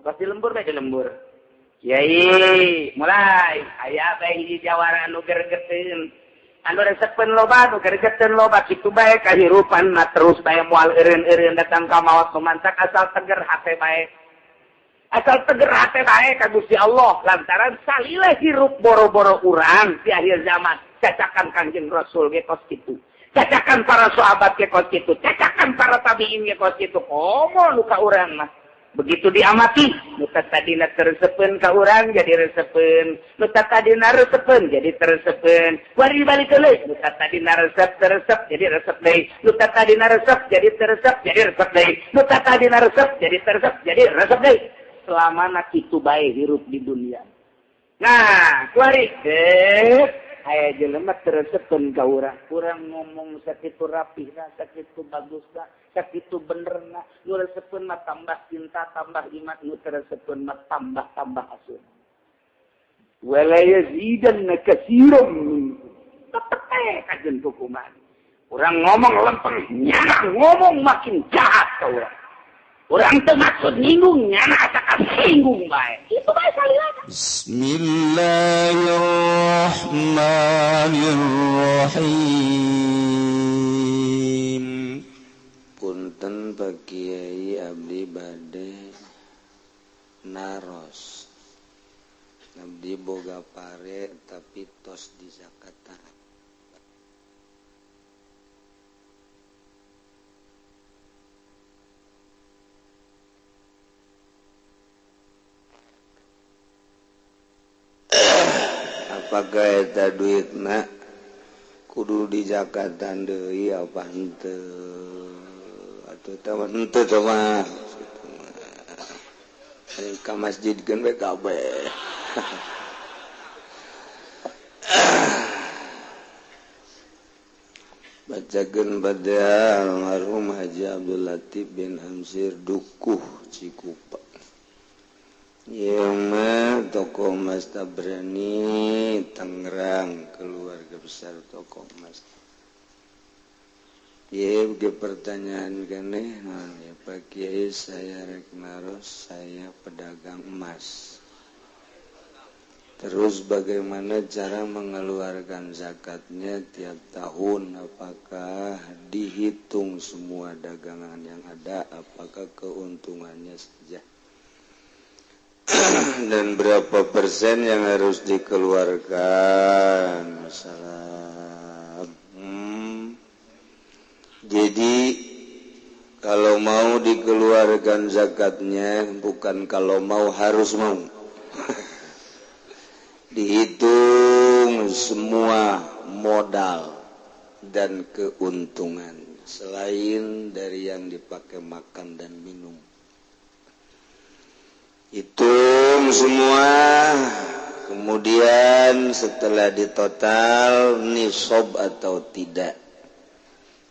Pasti lembur bae di lembur. Kiai, mulai aya bae hiji jawara anu gergeteun. Anu resepeun loba, anu gergeteun loba kitu bae kahirupan mah terus bae moal eureun-eureun datang ka maot mantak asal teger hate bae. Asal teger hate bae ka Gusti Allah lantaran salila hirup boro-boro urang di akhir zaman. Cacakan Kangjeng Rasul ge kos kitu. Cacakan para sahabat ge kos kitu, cacakan para tabiin ge kos kitu. Komo nu ka urang mah. Begitu diamati, nu tadina teresepeun ka urang jadi resepeun, nu tadina resepeun jadi teresepeun. Wari balik deui, nu tadina resep teresep jadi resep deui, nu tadina resep jadi teresep jadi resep deui, nu tadina resep jadi teresep jadi resep deui. Selamana kitu bae hirup di dunia. Nah, kuari aya jelema teresepeun ka urang, urang ngomong sakitu rapihna, sakitu bagusna, sakitu benerna, nu resepeun mah tambah cinta, tambah iman, nu teresepeun mah tambah-tambah hasud. Wala yazidanna katsiran minkum. Tetep bae kajen hukuman. Urang ngomong lempeng, nyana ngomong makin jahat ka urang. Urang teu maksud nyinggung, nyana asa kasinggung bae. Kitu bae salilana. Bismillahirrahmanirrahim. Punten Pak Kiai, abdi bade naros. Abdi boga pare tapi tos di zakatan. Apakah eta duitna kudu dijakatan deui apa henteu? Atuh teh mah henteu teh mah. Ka masjid geun we kabeh. Bacakeun pada almarhum Haji Abdul Latif bin Hamsir Dukuh Cikupa. Ieu mah toko emas Tabrani Tangerang, keluarga besar toko emas. Ieu ge pertanyaan keneh naon ya Pak Kiai, saya rek naros, saya pedagang emas. Terus bagaimana cara mengeluarkan zakatnya tiap tahun? Apakah dihitung semua dagangan yang ada? Apakah keuntungannya saja? Dan berapa persen yang harus dikeluarkan? Masalah. Jadi kalau mau dikeluarkan zakatnya, bukan kalau mau, harus mau. Dihitung semua modal dan keuntungan selain dari yang dipakai makan dan minum. Hitung semua, kemudian setelah ditotal nisab atau tidak.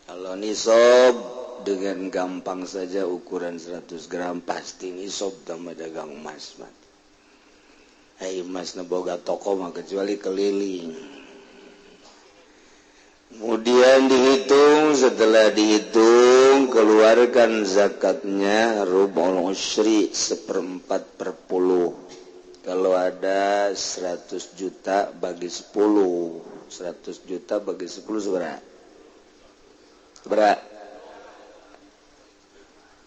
Kalau nisab dengan gampang saja ukuran 100 gram pasti nisab tambah dagang emas. Hei emas boga toko mah kecuali keliling. Kemudian dihitung, setelah dihitung keluarkan zakatnya rub'ul usyri, 1/4 per 10. Kalau ada 100 juta bagi 10, 100 juta bagi 10 seberapa? Seberapa?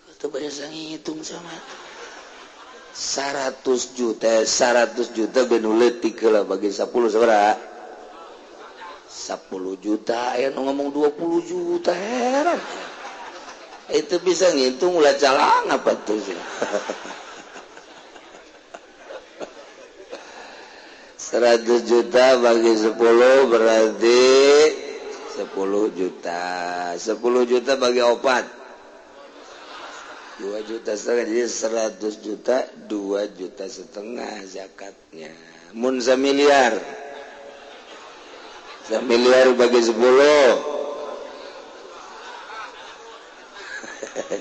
Itu banyak ngitung sama 100 juta, 100 juta benuletik lah bagi 10 seberapa? 10 juta, ya ngomong 20 juta, heran. Itu bisa ngitung ulah calang apa tuh sih. 100 juta bagi 10 berarti 10 juta. 10 juta bagi 4 2 juta setengah, jadi 100 juta 2 juta setengah zakatnya. Mun samiliar, 1 miliar bagi 10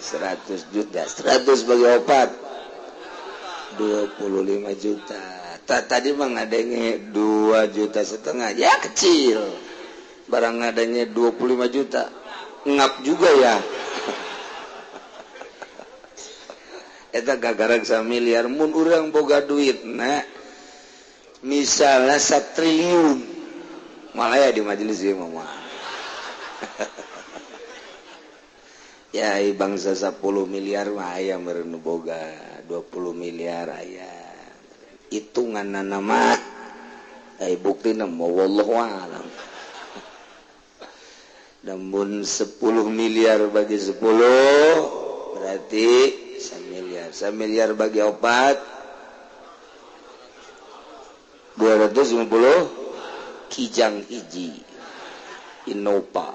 100 juta, 100 bagi 4 25 juta. Tadi mah ngadenge 2 juta setengah, ya kecil. Barang ngadengnya 25 juta, ngap juga ya. Eta gagarang samiliar mun urang boga duit nah misalnya 1 triliun malah ya di majelis ieu mah. Ya bangsa 10 miliar mah aya meureun nu boga 20 miliar aya. Hitunganna mah ai buktina mah wallahu alam. Namun 10 miliar bagi 10 berarti 1 miliar. 1 miliar bagi 4 250 kijang hiji Innova.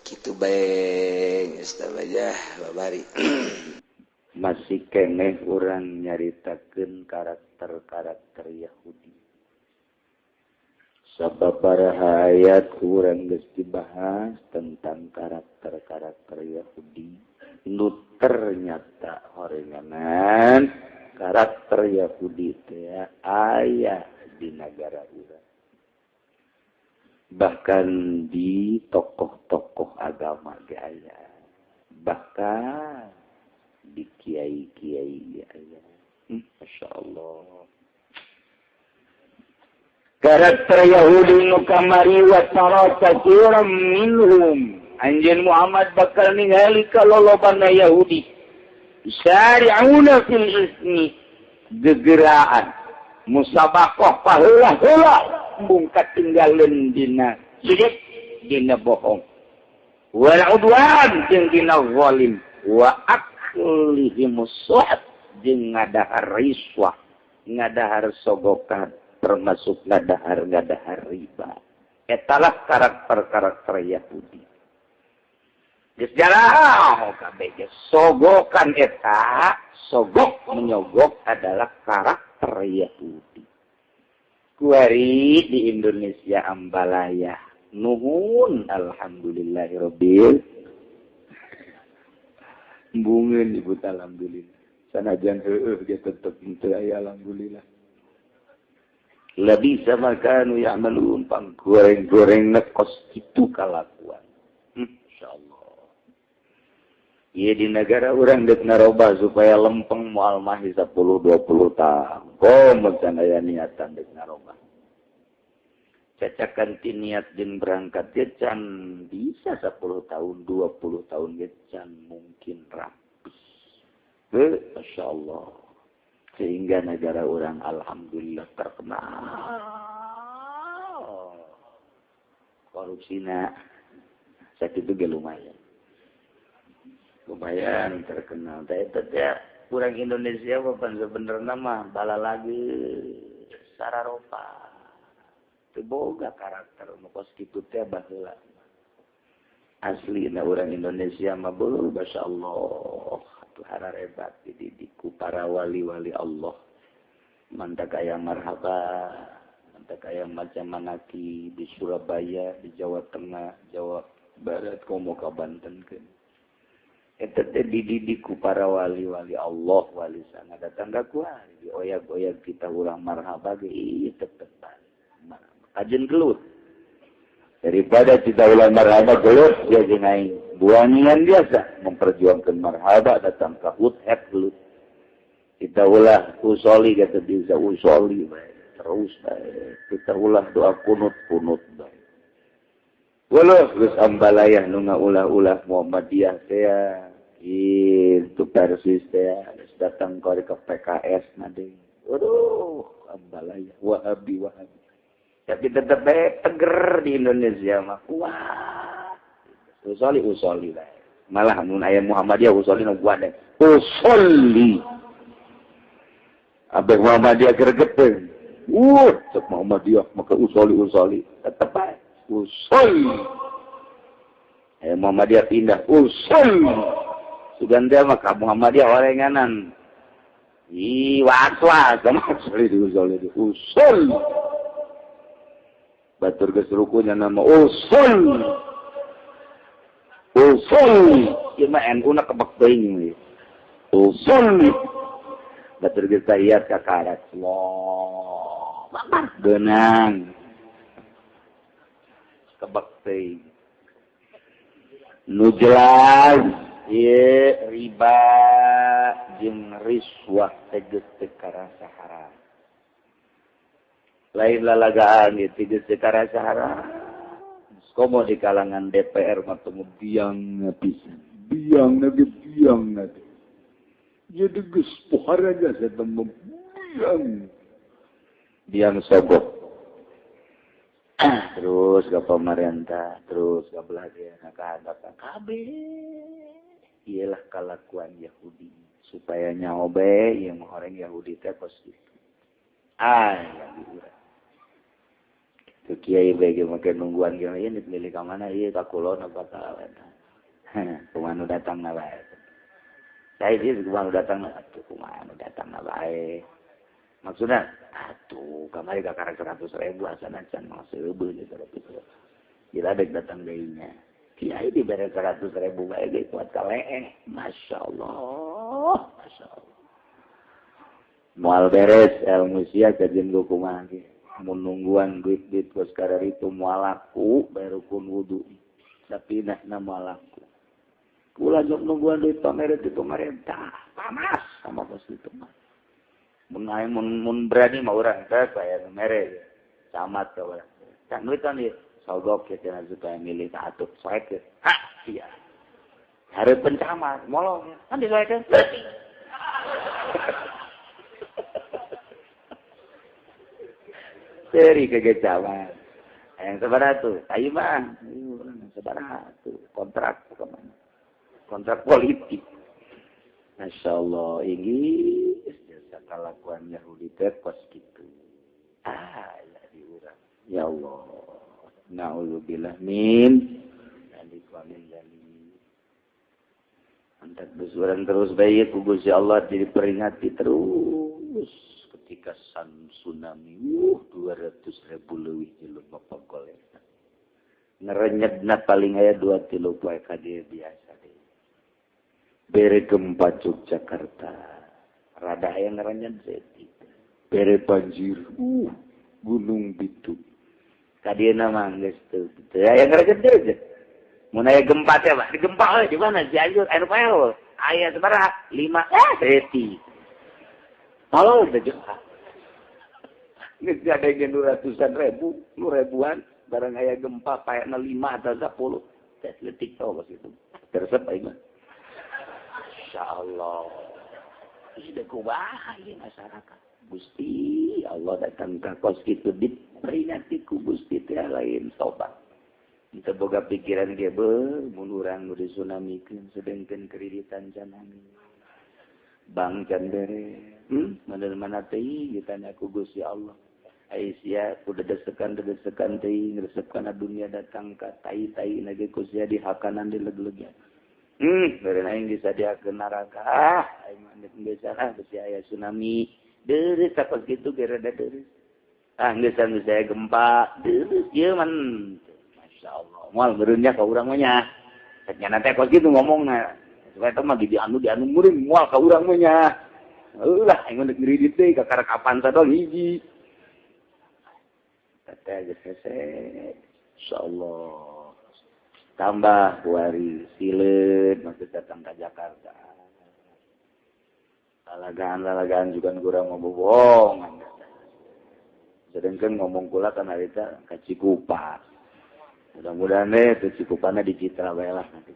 Kitu bae geus tah babari. Masih keneh urang nyaritakeun karakter-karakter Yahudi. Sababaraha ayat kurang geus dibahas tentang karakter-karakter Yahudi. Nu ternyata horenganan karakter Yahudi teh aya di nagara urang. Bahkan di tokoh-tokoh agama ge aya. Bahkan di kiai-kiai ge aya. Masya Allah. Karakter Yahudi nu kamari wa tara katsiran minhum. Anjeun Muhammad bakal ningali kalolobana Yahudi. Syari'una fil ismi, gegeraan musabaqah paheula-heula embung katinggaleun dina sidik dina bohong. Wal udwan jeung dina zalim wa aklihimus suhat jeung ngadahar riswah, ngadahar sogokan, termasuk ngadahar-ngadahar riba. Etalah karakter-karakter Yahudi. Geus jarang kabeh sogokan eta, sogok menyogok adalah karakter Yahudi. Kuari di Indonesia ambalaya. Nuhun alhamdulillahirabbil. Bungeun ibu alhamdulillah. Sanajan heueuh ge tetep henteu aya alhamdulillah. Lebih sama kanu ya'malun pang goreng-goreng kos kitu kalakuan. Insyaallah. Ieu di negara urang deuk narobah supaya lempeng moal mahi 10 20 tahun. Komo can aya niatan deuk narobah. Cacakan ti niat jeung berangkat ge can bisa 10 tahun 20 tahun ge can mungkin rapih. Masyaallah. Sehingga negara orang alhamdulillah terkenal korupsina sakitu ge lumayan. Lumayan terkenal. Teh teh urang Indonesia papan sebenarna mah bala lagi sararopa. Teu boga karakter nu kos kitu teh baheula. Aslina urang Indonesia mah beuh masyaallah. Hararebat dididiku para wali-wali Allah. Mantak aya marhaba, mantak aya macam manaki di Surabaya, di Jawa Tengah, Jawa Barat, komo ka Banten keun. Eta teh dididiku para wali-wali Allah, wali sana datang ka kuari, dioyag-oyag kita urang marhaba ge ieu tetep kajen gelut. Daripada kita ulang marhaba gelut, dia jeung aing. Buangian biasa memperjuangkan marhaba datang ke hut-het gelut. Kita ulah usoli kata bisa usoli bae terus bae. Kita ulah doa kunut-kunut bae. Walau geus ambalayah nu ngaulah-ulah Muhammadiyah teh itu Persis teh geus datang ke PKS na deui. Waduh, ambalayah Wahabi Wahabi. Tapi tetep bae teger di Indonesia mah kuat. Usoli usoli bae. Malah mun aya Muhammadiyah usoli nu kuat deh. Usoli. Abeh Muhammadiyah gregeteun. Cek Muhammadiyah maka usoli usoli tetep bae. Usoli. Aya Muhammadiyah pindah usoli. Sugan teh mah ka Muhammadiyah orenganan. Ih was-was sama usoli usoli usoli. Batur geus rukunya nama usul. Usul. Ieu mah NU na kebek teuing we. Usul. Batur geus tahiyat ka karat. Allah. Akbar. Beunang. Kebek teuing. Nu jelas Ieu riba jeung riswah teh geus teu karasa haram. Lain lalagaan ieu teh geus teu karasa haram. Komo di kalangan DPR mah teu biang pisan. Biang lagi biang lagi. Jadi geus pohara jasa temu biang. Biang sogok. Terus ke pemerintah, terus ke belajar ke hadapan kabeh. Iyalah kelakuan Yahudi supaya nyaobe yang orang Yahudi teh kos kitu. Ah, yang diurang. Itu kiai bege make nungguan ge ieu dipilih ka mana ieu ka kulon apa ka wetan. Kumaha nu datang na bae. Saya ieu kumaha nu datang na atuh kumaha nu datang na bae. Maksudna atuh kamari ka karek 100.000 asana can mah seubeul 100.000. Gila dek datang deui nya. Kiai dibere 100.000 bae ge kuat ka leeh. Masyaallah, masyaallah. Moal beres ilmu sia kajeun kumaha ge. Mun nungguan duit-duit kos kararitu moal laku bae rukun wudu. Tapi na moal laku. Kula jok nungguan duit pamerit di pemerintah. Panas sama bos itu mah. Mun aing mun berani mah urang teh aya nu mere. Camat ka urang. Can duit kan ieu. Sogok ya cenah supaya milih ka atuh soekeun. Ha, iya. Hareupeun camat molong kan disoekeun. Leutik. Seri kegecaman. Yang sabaraha tuh? Ayo mah, sabaraha tuh kontrak kemana? Kontrak politik. Masya Allah, ini jasa kelakuan Yahudi teh kos kitu. Ah, ya diurang. Ya Allah. Na'udzubillah min dzalik wa min dzalik. Antak besuran terus bae ku Gusti Allah diperingati terus. Ketika san tsunami 200.000 leuwih jelema pagoleta. Ngerenyedna paling aya 2-3 poe ka dieu biasa deui. Bere gempa Yogyakarta, rada aya ngerenyed saeutik. Bere banjir, Gunung Bitung. Ka dieuna mah geus teu aya ngerenyed deui. Mun aya gempa teh Pak, digempa we di mana Cianjur anu pae aya sabaraha 5 saeutik. Tolong saja. Geus ada yang ratusan ribu, nu ribuan, barang aya gempa paena 5 atau 10, teh leutik tau kos itu. Teresep aing mah. Insyaallah. Ieu kumaha ieu masyarakat. Gusti Allah datang ka kos kitu diperingati ku Gusti teh lain tobat. Teu boga pikiran ge beuh mun urang nu disunamikeun sedengkeun kreditan can Bang can bere. Mana-mana teuing ditanya ku Gusti Allah. Ai sia ku dedesekan-dedesekan teuing resep kana dunia datang ka tai-tai na ge ku sia dihakanan dileg-legna. Beureun aing disadiakeun neraka. Ah, aing mah geus geus besi aya tsunami. Deureuh sakos kitu ge rada deureuh. Ah, geus geus aya gempa. Deureuh ieu man. Masyaallah. Moal beureun nya ka urang mah nya. Cek nya teh kos kitu ngomongna. Supaya teh mah di anu muring moal ka urang mah nya. Ulah, aing mah ngridit deui ka karek Avanza doang hiji. Teh geus hese. Insyaallah. Tambah kuari sileut maksud datang ka Jakarta. Lalagaan-lalagaan juga kurang mau bohong. Sedangkan ngomong kula kan harita ka Cikupa. Mudah-mudahan deh teu Cikupana di Citra bae lah nanti.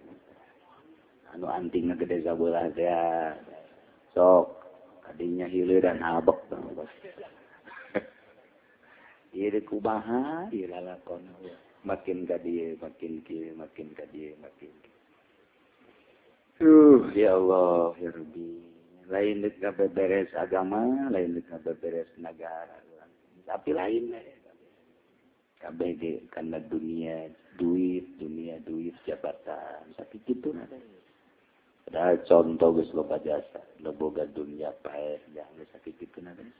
Anu antingna gede sabelah teh. Sok kadinya hilir dan abek ieu deui kumaha ieu lalakon makin ka dieu makin kieu makin ka dieu makin kieu. Ya Allah ya Rabbi, lain deuk beberes agama, lain deuk beberes negara, tapi lain kabeh ge kana dunia duit, dunia duit jabatan, tapi kitu na. Padahal contoh geus loba jasa, nu boga dunia paeh jangan sakit kitu na geus.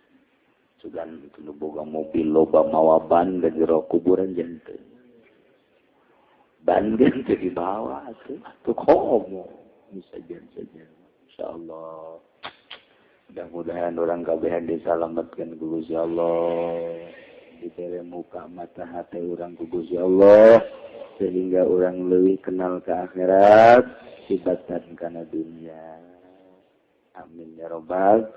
Sugan nu boga mobil loba mawa ban ka jero kuburan janten. Ban ge teu dibawa atuh, atuh komo bisa saja. Insyaallah. Mudah-mudahan orang kabehan disalamatkan ku Gusti Allah. Dibere muka mata hati orang ku Gusti Allah sehingga orang leuwih kenal ke akhirat, tibatan kana dunia. Amin ya robbal.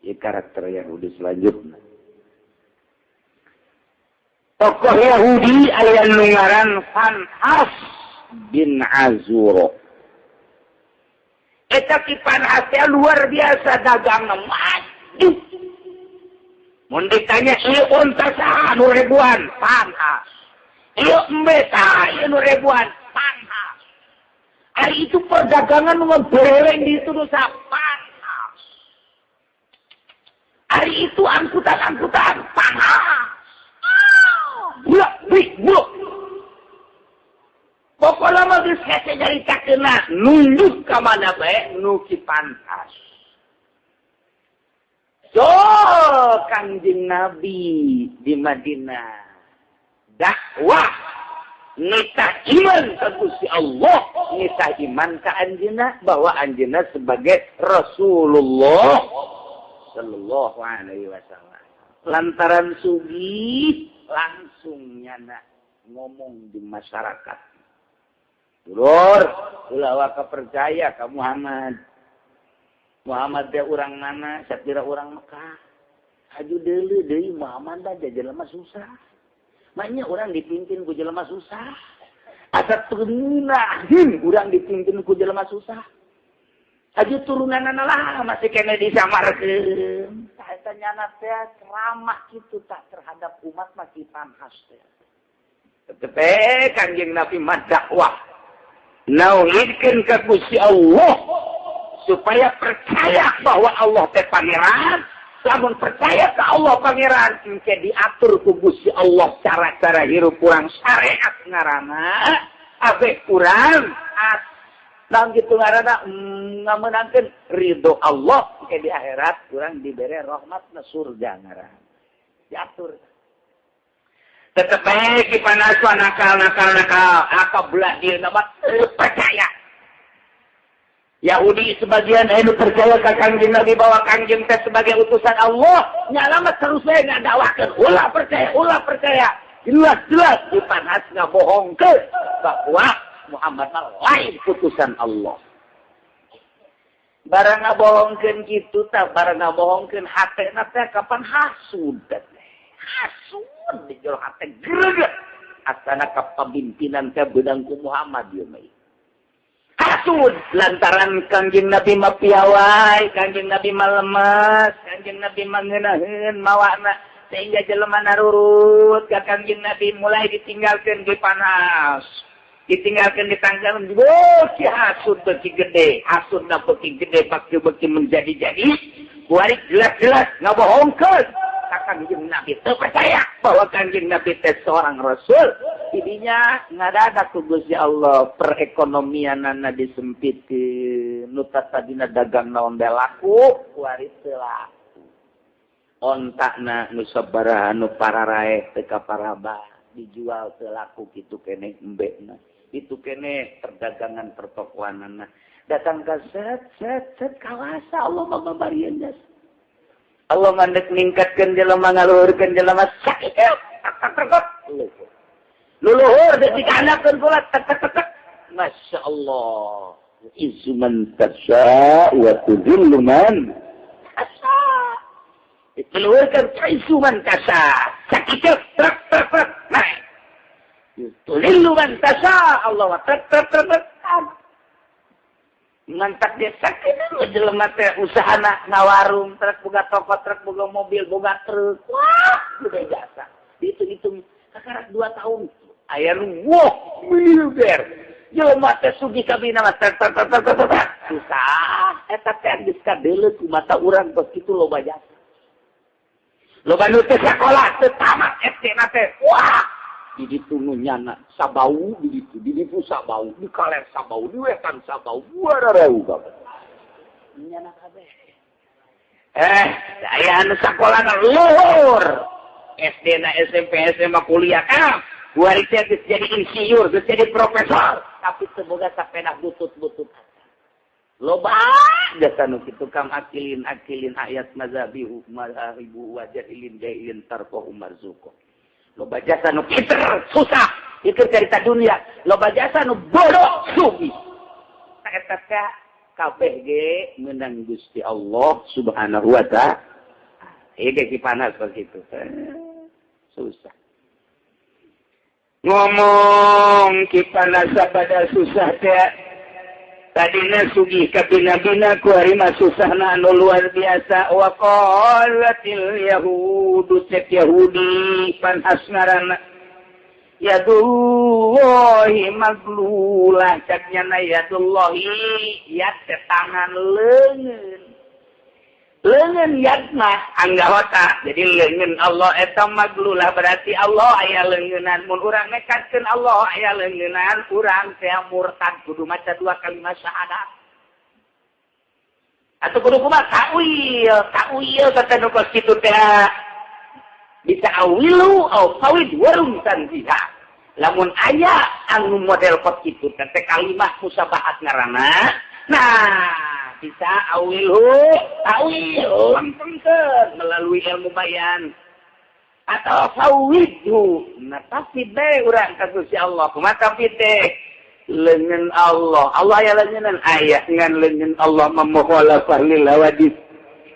Ya karakter Yahudi selanjutnya. Tokoh Yahudi aya nu ngaran Fanhas bin Azuro. Eta ki Fanhas teh luar biasa dagangna maju. Mun ditanya ieu unta saha nu ribuan? Fanhas. Ieu embe saha ieu nu ribuan? Fanhas. Ari itu perdagangan nu ngebereng di itu nu saha? Fanhas. Ari itu angkutan-angkutan Fanhas. Bulak, bik, bulak. Pokoknya mah geus hese nyaritakeunna nunjuk ka mana bae nu ki Fanhas. So, Kangjeng Nabi di Madinah dakwah nitah iman ka Gusti Allah, nitah iman ka anjeunna bahwa anjeunna sebagai Rasulullah sallallahu alaihi wasallam. Lantaran sugih langsung nyana ngomong di masyarakat. Dulur, ulah waka percaya ka Muhammad. Muhammad teh urang mana? Sapira urang Mekah. Haju deuleu deui Muhammad teh jelema susah. Maknya urang dipimpin ku jelema susah. Asa turunahin urang dipimpin ku jelema susah. Haju turunanana lah masih kene disamarkeun. Tah eta nyana teh ramah kitu tah terhadap umat masih Fanhas teh. Tetep Kangjeng Nabi mah dakwah. Nauhidkeun ka Gusti Allah supaya percaya bahwa Allah teh pangeran. Lamun percaya ke Allah pangeran, engke diatur ku Gusti Allah cara-cara hirup urang syariat ngaranna, abe urang naon kitu ngaranna ngamenangkeun ridho Allah engke di akhirat urang dibere rahmatna surga ngaranna. Diatur. Tetep bae ki Fanhas nakal nakal nakal, apa belah dieuna mah percaya. Yahudi sebagian anu percaya ka Kangjeng Nabi bahwa Kangjeng teh sebagai utusan Allah, nyalamat terus we ngadakwakeun, ulah percaya, ulah percaya. Jelas-jelas di Fanhas ngabohongkeun bahwa Muhammad mah lain utusan Allah. Barang ngabohongkeun kitu tah, barang ngabohongkeun hatena teh kapan hasud teh. Hasud di jero hate greget. Asana kapamimpinan teh beunang ku Muhammad ieu mah. Hasud lantaran Kangjeng Nabi mah piawai, Kangjeng Nabi mah lemes, Kangjeng Nabi mah ngeunaheun mawana sehingga jelema narurut ka Kangjeng Nabi mulai ditinggalkeun di Fanhas. Ditinggalkeun di tanggalan, beuki hasud beuki gede, hasudna beuki gede beuki menjadi-jadi, kuari jelas-jelas ngabohongkeun ka Kangjeng Nabi. Teu percaya bahwa Kangjeng Nabi teh seorang rasul. Didinya ngadadak ku Gusti Allah perekonomianana disempitkeun, nu tadina dagang naon bae laku, kuari teu laku. Ontakna nu sabaraha nu pararaeh teu kaparaba, dijual teu laku kitu keneh embekna. Itu kene perdagangan pertokoanana. Datang ka set set set kawasa Allah mah mabarian jas. Allah mandek ningkatkeun jelema ngaluhurkeun jelema sakit tak tak tak. Luluhur detik anakeun kula tak tak tak. Masya Allah. Izzu man tasya wa tudhillu man tasya. Dikeluarkan izzu man tasya. Sakit tak tak tak. Naik. Tudhillu man tasya. Allah tak tak tak tak. Ngantak dia sakit jelema teh usahana ngawarung truk boga toko truk boga mobil boga truk. Wah, udah jasa. Dihitung-hitung kakarak 2 tahun. Aya nu wah miliuder. Jelema teh sugih kabina mah tek tek tek tek tek. Susah eta teh geus kadeuleu ku mata urang kos kitu loba jasa. Loba nu teu sakola teu tamat SD na teh. Wah, di ditu nu nyana sabau di ditu, di ditu sabau, di kaler sabau, di wetan sabau, warareu kabeh. Nyana kabeh. Aya anu sakolana luhur. SD na SMP SMA kuliah ka. Kuari teh geus jadi insinyur, geus jadi profesor, tapi teu boga sapena butut-butut. Loba jasa nu kitu kam akilin akilin ayat mazhabihu mazhabihu wa jahilin jahilin tarqahu marzuqo. Loba jasa nu pinter susah, itu cerita dunia. Loba jasa nu bodoh sugih. eta teh kabeh ge meunang Gusti Allah Subhanahu wa ta'ala. Ieu ge panas begitu. Susah. Ngomong ki panas pada susah teh. Tadina sugih kabina-bina ku ari mah susahna anu luar biasa wa qalatil yahudu cek Yahudi panhas ngaranna yadullahi maglulah cek nyana yadullahi yad tangan leungeun leungeun yad mah anggahota jadi leungeun Allah eta maglulah berarti Allah aya leungeunan mun urang nekatkeun Allah aya leungeunan urang teh murtad kudu maca dua kalimat syahadat atuh kudu kumaha ta'wil ta'wil kata nu kos kitu teh bisa awilu au fawid warung tanziha lamun aya anu model kos kitu teh kalimah musabahat ngaranna nah bisa awilhu ta'wil lempengkeun melalui ilmu bayan atau fawidhu nah pasti bae urang ka Gusti Allah kumaha tapi teh leungeun Allah Allah aya leungeunan aya ngan leungeun Allah mukhalafah lil hawadits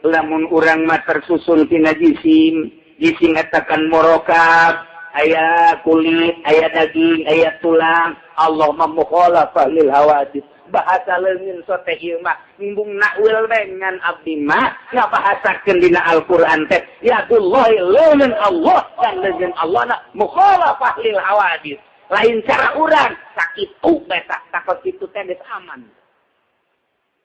lamun urang mah tersusun tina jisim jisim eta kan murokab aya kulit aya daging aya tulang Allah mah mukhalafah lil hawadits bahasa leungeun sote ieu mah embung nakwil bae ngan abdi mah ngabahasakeun dina Al-Qur'an teh yadullahi leungeun Allah dan leungeun Allah na mukhalafah lil hawadits lain cara urang sakitu bae takot kitu teh geus aman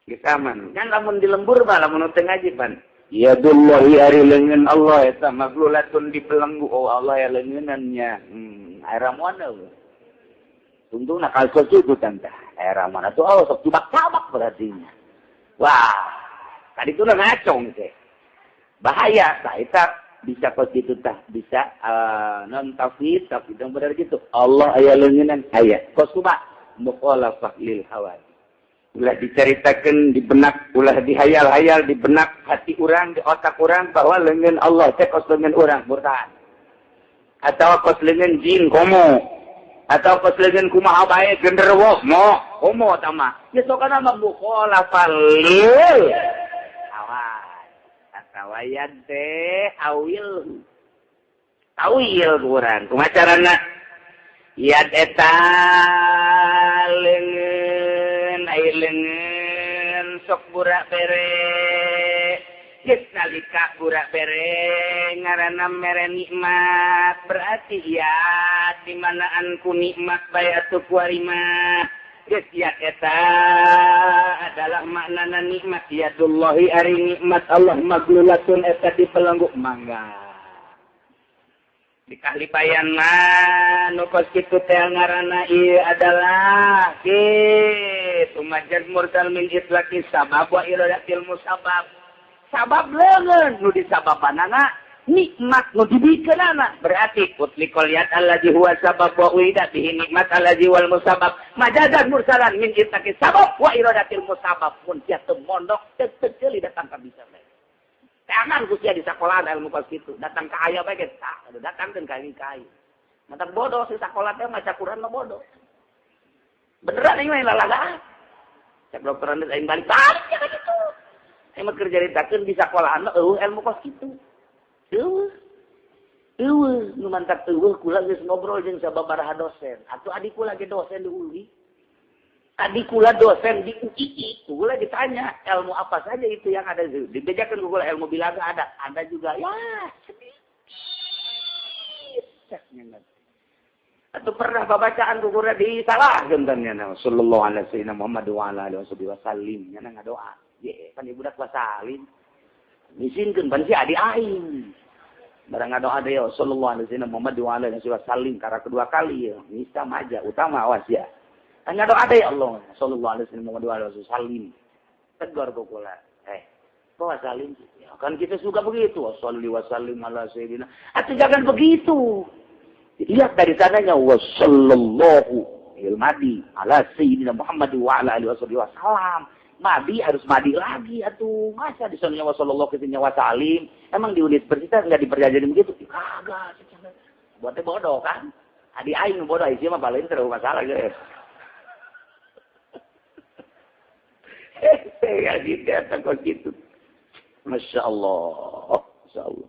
geus aman kan lamun di lembur mah lamun teu ngaji pan yadullahi ari leungeun Allah eta maglulatun dibelenggu oh Allah ya leungeunannya era mana tungtung nakal itu tante era mana tuh oh sok tibak-tabak berarti wah tadi itu udah ngacong teh bahaya tah eta bisa kos gitu tah bisa non tafid tapi dong benar gitu Allah aya leungeunan aya kos kumaha mukhalafah lil hawa ulah diceritakeun di benak ulah dihayal-hayal di benak hati urang di otak urang bahwa leungeun Allah teh kos leungeun urang murtad atau kos leungeun jin komo atau kos leungeun kumaha bae genderuwo mo komo tama ya sokana mah mukhalafah lil hawa atawayan teh awil tawil kurang kumaha carana yad eta leungeun aya leungeun sok burak bere geus nalika burak bere ngaranna mere nikmat berarti ya di manaan ku nikmat bae atuh kuari mah geus ya eta adalah maknana nikmat yadullahi ari nikmat Allah maglulatun eta dipelenggu mangga di kahlipayan mah nu kos kitu teh ngaranna ieu adalah kitu majaz mursal min itlaqi sabab wa iradatil musabab sabab leungeun nu disababanana nikmat nu dibikeunana berarti utliqul yad allazi huwa sabab wa urida bihi nikmat allazi wal musabab majazan mursalan min itlaqi sabab wa iradatil musabab mun sia teu mondok teu teu datang ka bisa bae tangan ku sia di sekolahan ilmu kos kitu datang ka aya bae ge tah datangkeun ka aing mata bodoh si sakola teh maca Quran mah bodoh beneran aing mah lalagaan cek dokteran aing balik-balik ya kitu aing mah keur caritakeun di sekolahan mah eueuh ilmu kos kitu eueuh eueuh nu mantak eueuh kula geus ngobrol jeung sababaraha dosen atuh adik kula ge dosen di UI adik kula dosen di UII kula ditanya ilmu apa saja itu yang ada dibejakeun ku kula ilmu bilaga ada ada juga ya sedikit atau pernah babacaan ku kula di salah gentennya sallallahu alaihi wasallam Muhammad wa ala alihi wasallam nya ngadoa ye pan ibu dak wasalim misinkeun pan si adi aing barang ngadoa deui sallallahu alaihi wasallam Muhammad wa ala alihi wasallam kara kedua kali ya misa maja utama awas ya ngadoa deui Allah sallallahu alaihi wasallam Muhammad wa ala alihi wasallam tegar ku kula bawa salim ya, kan kita suka begitu sallallahu wasallim ala sayyidina atau jangan begitu lihat dari sananya wa sallallahu ilmadi ala sayyidina Muhammad wa ala alihi wasallam madi harus madi lagi atuh masa di sananya wa sallallahu ke sini wa salim emang di universitas enggak diperjajarin begitu kagak buatnya bodoh kan adi aing bodoh isi mah paling terlalu masalah gitu. Ngaji teh eta kos kitu. Masya Allah, Masya Allah.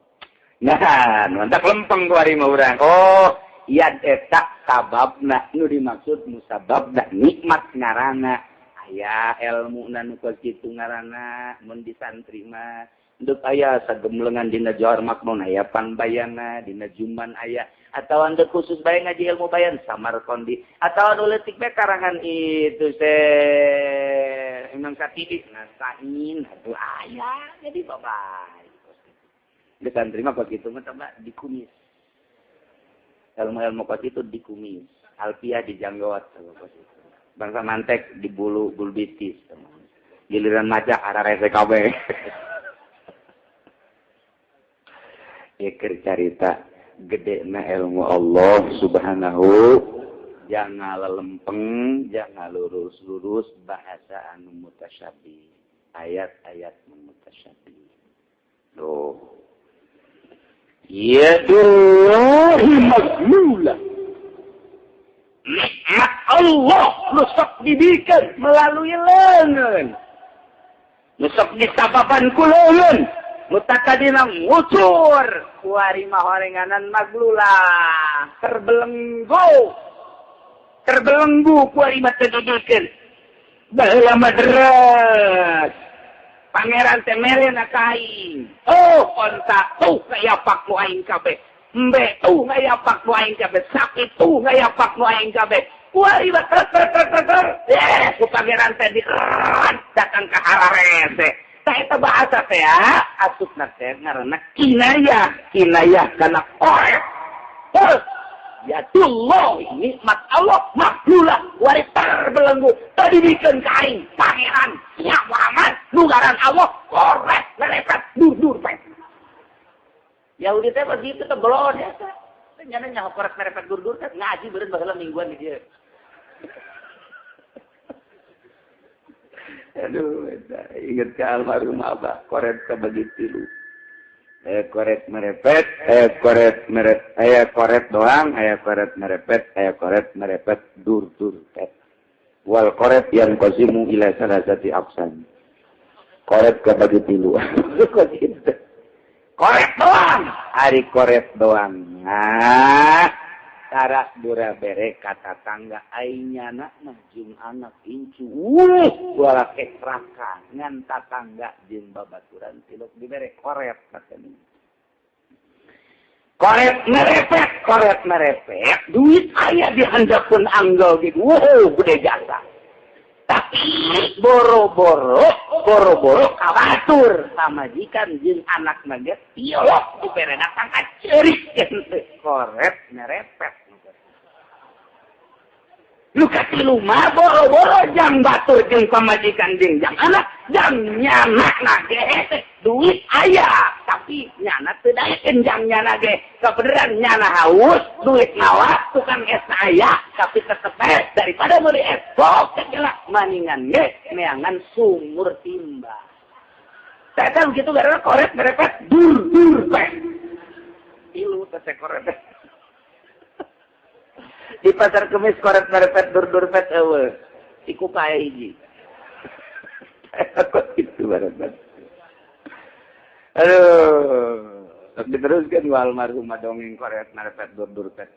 Nah, mantap lempeng ku ari mah urang. Oh, yad eta sababna nu dimaksud musababna nikmat ngaranna. Aya ilmu nu kos kitu ngaranna mun di santri mah. Nduk aya sagemlengan dina Johar Makmun aya panbayana dina Juman aya atawa nduk khusus bae ngaji ilmu bayan Samarkandi atawa nu leutik bae karangan itu se Imam Syatibi Nastain aduh aya jadi babai. Geus santri mah kos kitu mah tambah dikumis. Ilmu-ilmu kos itu dikumis, alfiah dijanggot kos itu. Bangsa mantek di bulu gulbitis. Giliran maca ararese kabeh. Iker carita gede na ilmu Allah subhanahu jangan lelempeng jangan lurus-lurus bahasa anu mutasyabih ayat-ayat mutasyabih loh yadullahi maglula nikmat Allah nu sok dibikeun melalui leungeun nu sok disababan ku leungeun mutakadina ngucur kuari mah horenganan maglula terbelenggu terbelenggu kuari mah teu dudulkeun baheula mah deres pangeran teh merena ka aing oh onta tuh ngayapak nu aing kabeh embe tuh ngayapak nu aing kabeh sapi tuh ngayapak nu aing kabeh kuari mah ter ter ter ter eh ku pangeran teh datang ka hararese. Eta bahasa teh asupna teh ngaranna kinayah, kinayah kana korek. Ya Allah, nikmat Allah maklulah wari terbelenggu tadi bikeun ka aing pangeran nya Muhammad nu ngaran Allah korek merepet dur-dur pet. Yahudi teh begitu teh belon eta. Teh nyana nyaho korek merepet dur-dur teh ngaji beureun baheula mingguan di dieu. Aduh, ingat ke almarhum abah, koret kebagi tilu. Koret merepet, koret merepet, koret doang, koret merepet, koret merepet, dur dur pet. Wal koret yang qasimu ila salasati aqsam. Koret kebagi tilu. Koret doang, hari koret doang. Nah, tara dura bere kata tangga ainyana mah jeung anak incu wala kekraka ngan tatangga jeung babaturan tilok dibere koret katanya. Koret merepet duit aya dihandapeun anggel gitu wow gede jasa tapi boro-boro kabatur pamajikan jeung anak mah ge tilok dibere datang ka ceurik koret merepet. Lu katilu mah boro-boro jang batur jeung pamajikan jeung jang anak jang nyanak na ge duit aya tapi nyana teu daekeun jang nyana ge kebeneran nyana haus duit mawa tukang es aya tapi tetep bae daripada meuli es bok teh maningan ge neangan sumur timba. Teh begitu gara koret merepet dur dur teh tilu teh koret. Di pasar kemis koret merepet dur-dur pet eueuh. Iku pae hiji. Kok itu bareng. Aduh, diteruskeun ku almarhum dongeng koret merepet dur-dur pet.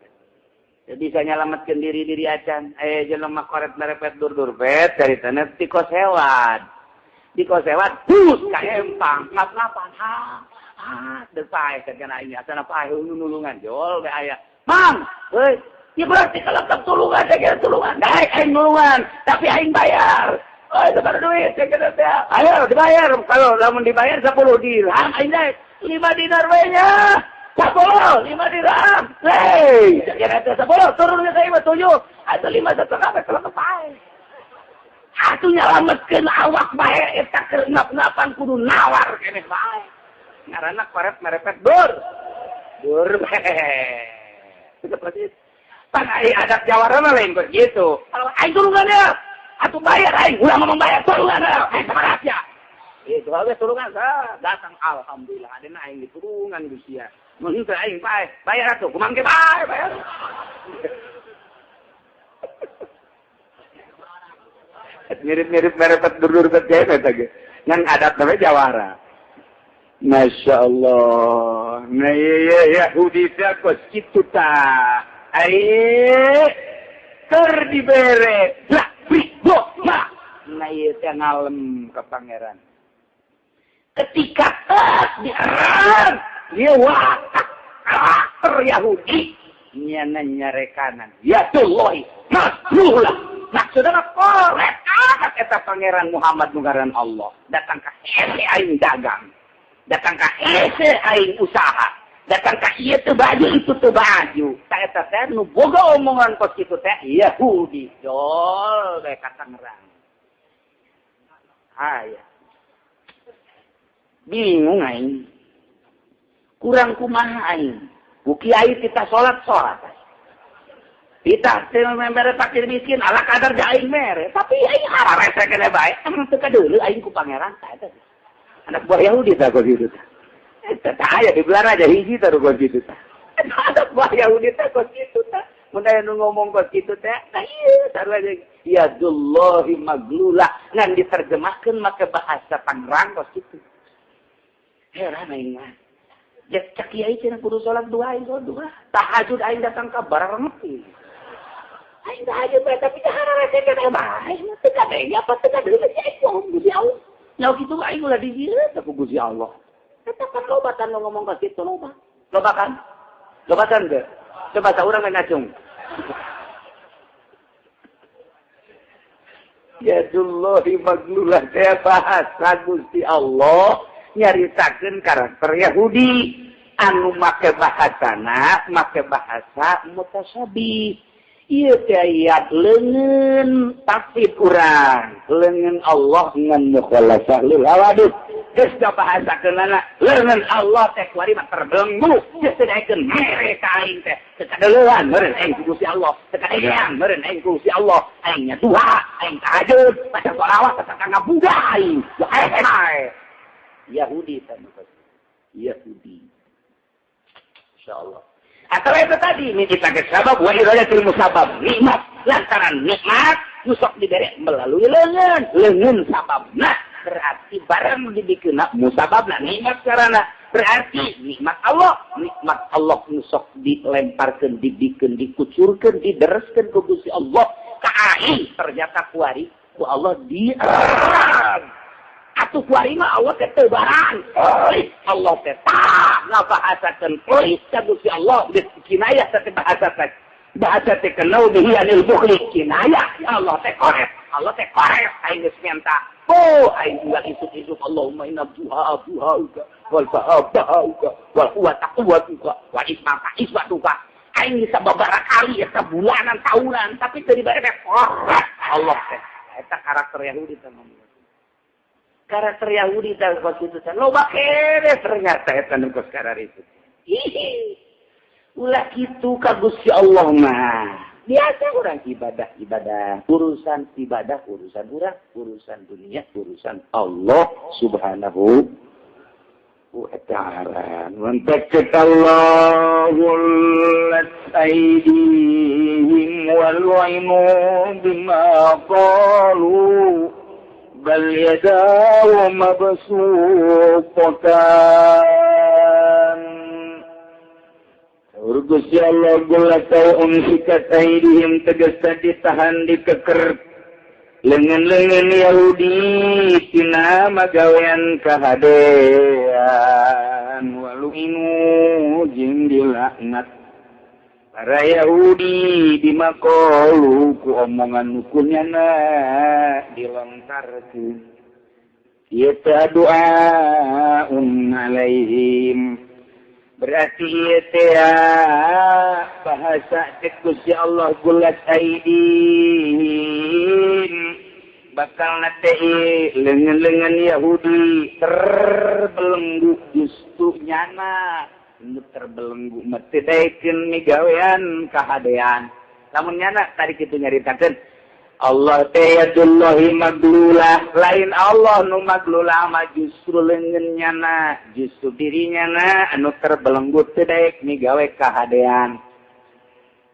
Jadi bisa nyalametkeun diri-diri acan. Jelema koret merepet dur-dur pet caritana ti kosewat. Di kosewat bus ka empang, ngap-ngapan. Ha, ah, deuk pae kana aing asana pae nulungan jol we aya. Mang, heuy. Ya berarti kalau tulungan, saya kira tulungan. Daek aing nulungan, tapi aing bayar. Oh, itu baru duit, saya kira teh. Ayo dibayar. Kalau lamun dibayar 10 dirham, aing daek 5 dinar we nya. 10, 5 dirham. Hei, saya kira teh 10, turunnya saya mah 7. Atau 5 setengah bae kalau kepae. Atuh nyalametkeun awak bae eta keur ngap-ngapan kudu nawar keneh bae. Ngaranna koret merepet dur. Dur bae. Itu persis. Pan ai adat jawara mah lain begitu. Kalau aing tulungan ya, atuh bayar aing, ulah ngomong bayar tulungan ya, aing sama rakyat. Itu we tulungan datang alhamdulillah adena aing ditulungan Gusti ya. Mun teu aing pae, bayar atuh, kumaha ge bae bayar. Mirip-mirip merepet dur-dur teh eta ge. Ngan adat namanya jawara. Masya Allah. Nah iya Yahudi teh kos kitu tah. Ai keur dibere lah bro mah. Nah ieu teh ngalem ka pangeran. Ketika diarang dia watak karakter Yahudi nyana nyarekanan. Yadullahi maslulah. Maksudna korek amat eta pangeran Muhammad nu ngaran Allah. Datang ka hese aing dagang. Datang ka hese aing usaha. Datang ka ieu teu baju itu teu baju. Ta eta teh nu boga omongan kos kitu teh Yahudi. Dol bae ka Tangerang. Aya. Bingung aing. Kurang kumaha aing. Ku kiai kita salat-salat. Kita teu mere fakir miskin ala kadar da aing mere, tapi aing hararese keneh bae. Emang teu kadeuleu aing ku pangeran tah eta. Anak buah Yahudi tah kos kitu tah. Eta tah aya di belah raja hiji tah kos kitu tah. Anak buah Yahudi tah kos kitu tah. Mun aya nu ngomong kos kitu teh, tah ieu sarua jeung yadullahi maglulah ngan diterjemahkeun make bahasa Tangerang kos kitu. Heran aing mah. Cek kiai cenah kudu salat duha aing salat duha. Tahajud aing datang ka bareng. Aing tahajud bae tapi hararese keneh bae. Teu kadenge apa teu kadeuleu aing bohong Gusti Allah. Nyaho kitu aing ulah di dieu teh ku Gusti Allah. Eta kan loba tan ngomong ka kitu loba. Loba kan? Loba kan teu? Coba saurang ngacung. Yadullahi maglulah teh bahasa Gusti Allah nyaritakeun karakter Yahudi anu make bahasana make bahasa mutasyabih. Ieu teh ayat leungeun tafsir urang, leungeun Allah ngan mukhalasah lil hawadits. Geus da bahasakeunana leungeun Allah teh kuari mah terbelenggu, geus teu daekeun mere ka aing teh. Teu kadeuleuan meureun aing ku Gusti Allah, teu kadegean meureun aing ku Gusti Allah, aing nya duha, aing tahajud, baca sholawat, baca ngabuga aing. Bae. Yahudi sama Yahudi. Insyaallah. Atau itu tadi ini dipakai sabab wa iradatul musabab nikmat lantaran nikmat nusok diberi melalui leungeun leungeun sababna berarti barang dibikeuna musababna nikmat karena berarti nikmat Allah nusok dilemparkeun dibikeun dikucurkeun didereskeun ku Gusti Allah ka aing ternyata kuari ku Allah dierang. Atuh kuari mah Allah teh teu barang. Allah teh tah ngabahasakeun pelit ka Gusti Allah geus kinayah teh bahasa teh. Bahasa teh kenau bihi anil bukhli kinayah. Allah teh korep. Allah teh korep aing geus minta. Oh aing ulah isuk-isuk Allahumma inna duha duhauka wal ba'a ba'auka wal quwwata quwwatuka wa ismata ismatuka. Aing bisa babaraha kali eta bulanan tahunan tapi teu dibere teh korep Allah teh. Eta karakter Yahudi teh. Karakter Yahudi teh kos kitu teh loba keneh ternyata eta nu kos kararitu. Ulah kitu ka Gusti Allah mah. Biasa urang ibadah-ibadah, urusan ibadah, urusan urang, urusan dunia, urusan Allah Subhanahu wa ta'ala. Wantakallahu aydihim wal lu'inu bima qalu bal yadahu mabsuutatan. Gusti Allah gulatau umsikat aidihim tegas ditahan dikeker lengan-lengan Yahudi tina magawean kahadean walu inu jeung dilaknat para Yahudi dimakolu ku omongan nukunyana dilontarkeun ieu teh doaun alaihim berarti ieu teh bahasa teh Gusti Allah gulat aidihim bakal teh leungeun-leungeun Yahudi terbelenggu justru nyana nu terbelenggu mah teu daekeun migawean kahadean. Lamun nyana tadi kitu nyaritakeun Allah teh yadullahi maglulah lain Allah nu maglulah mah justru leungeun nyana justru dirinya na anu terbelenggu teu daek migawe kahadean.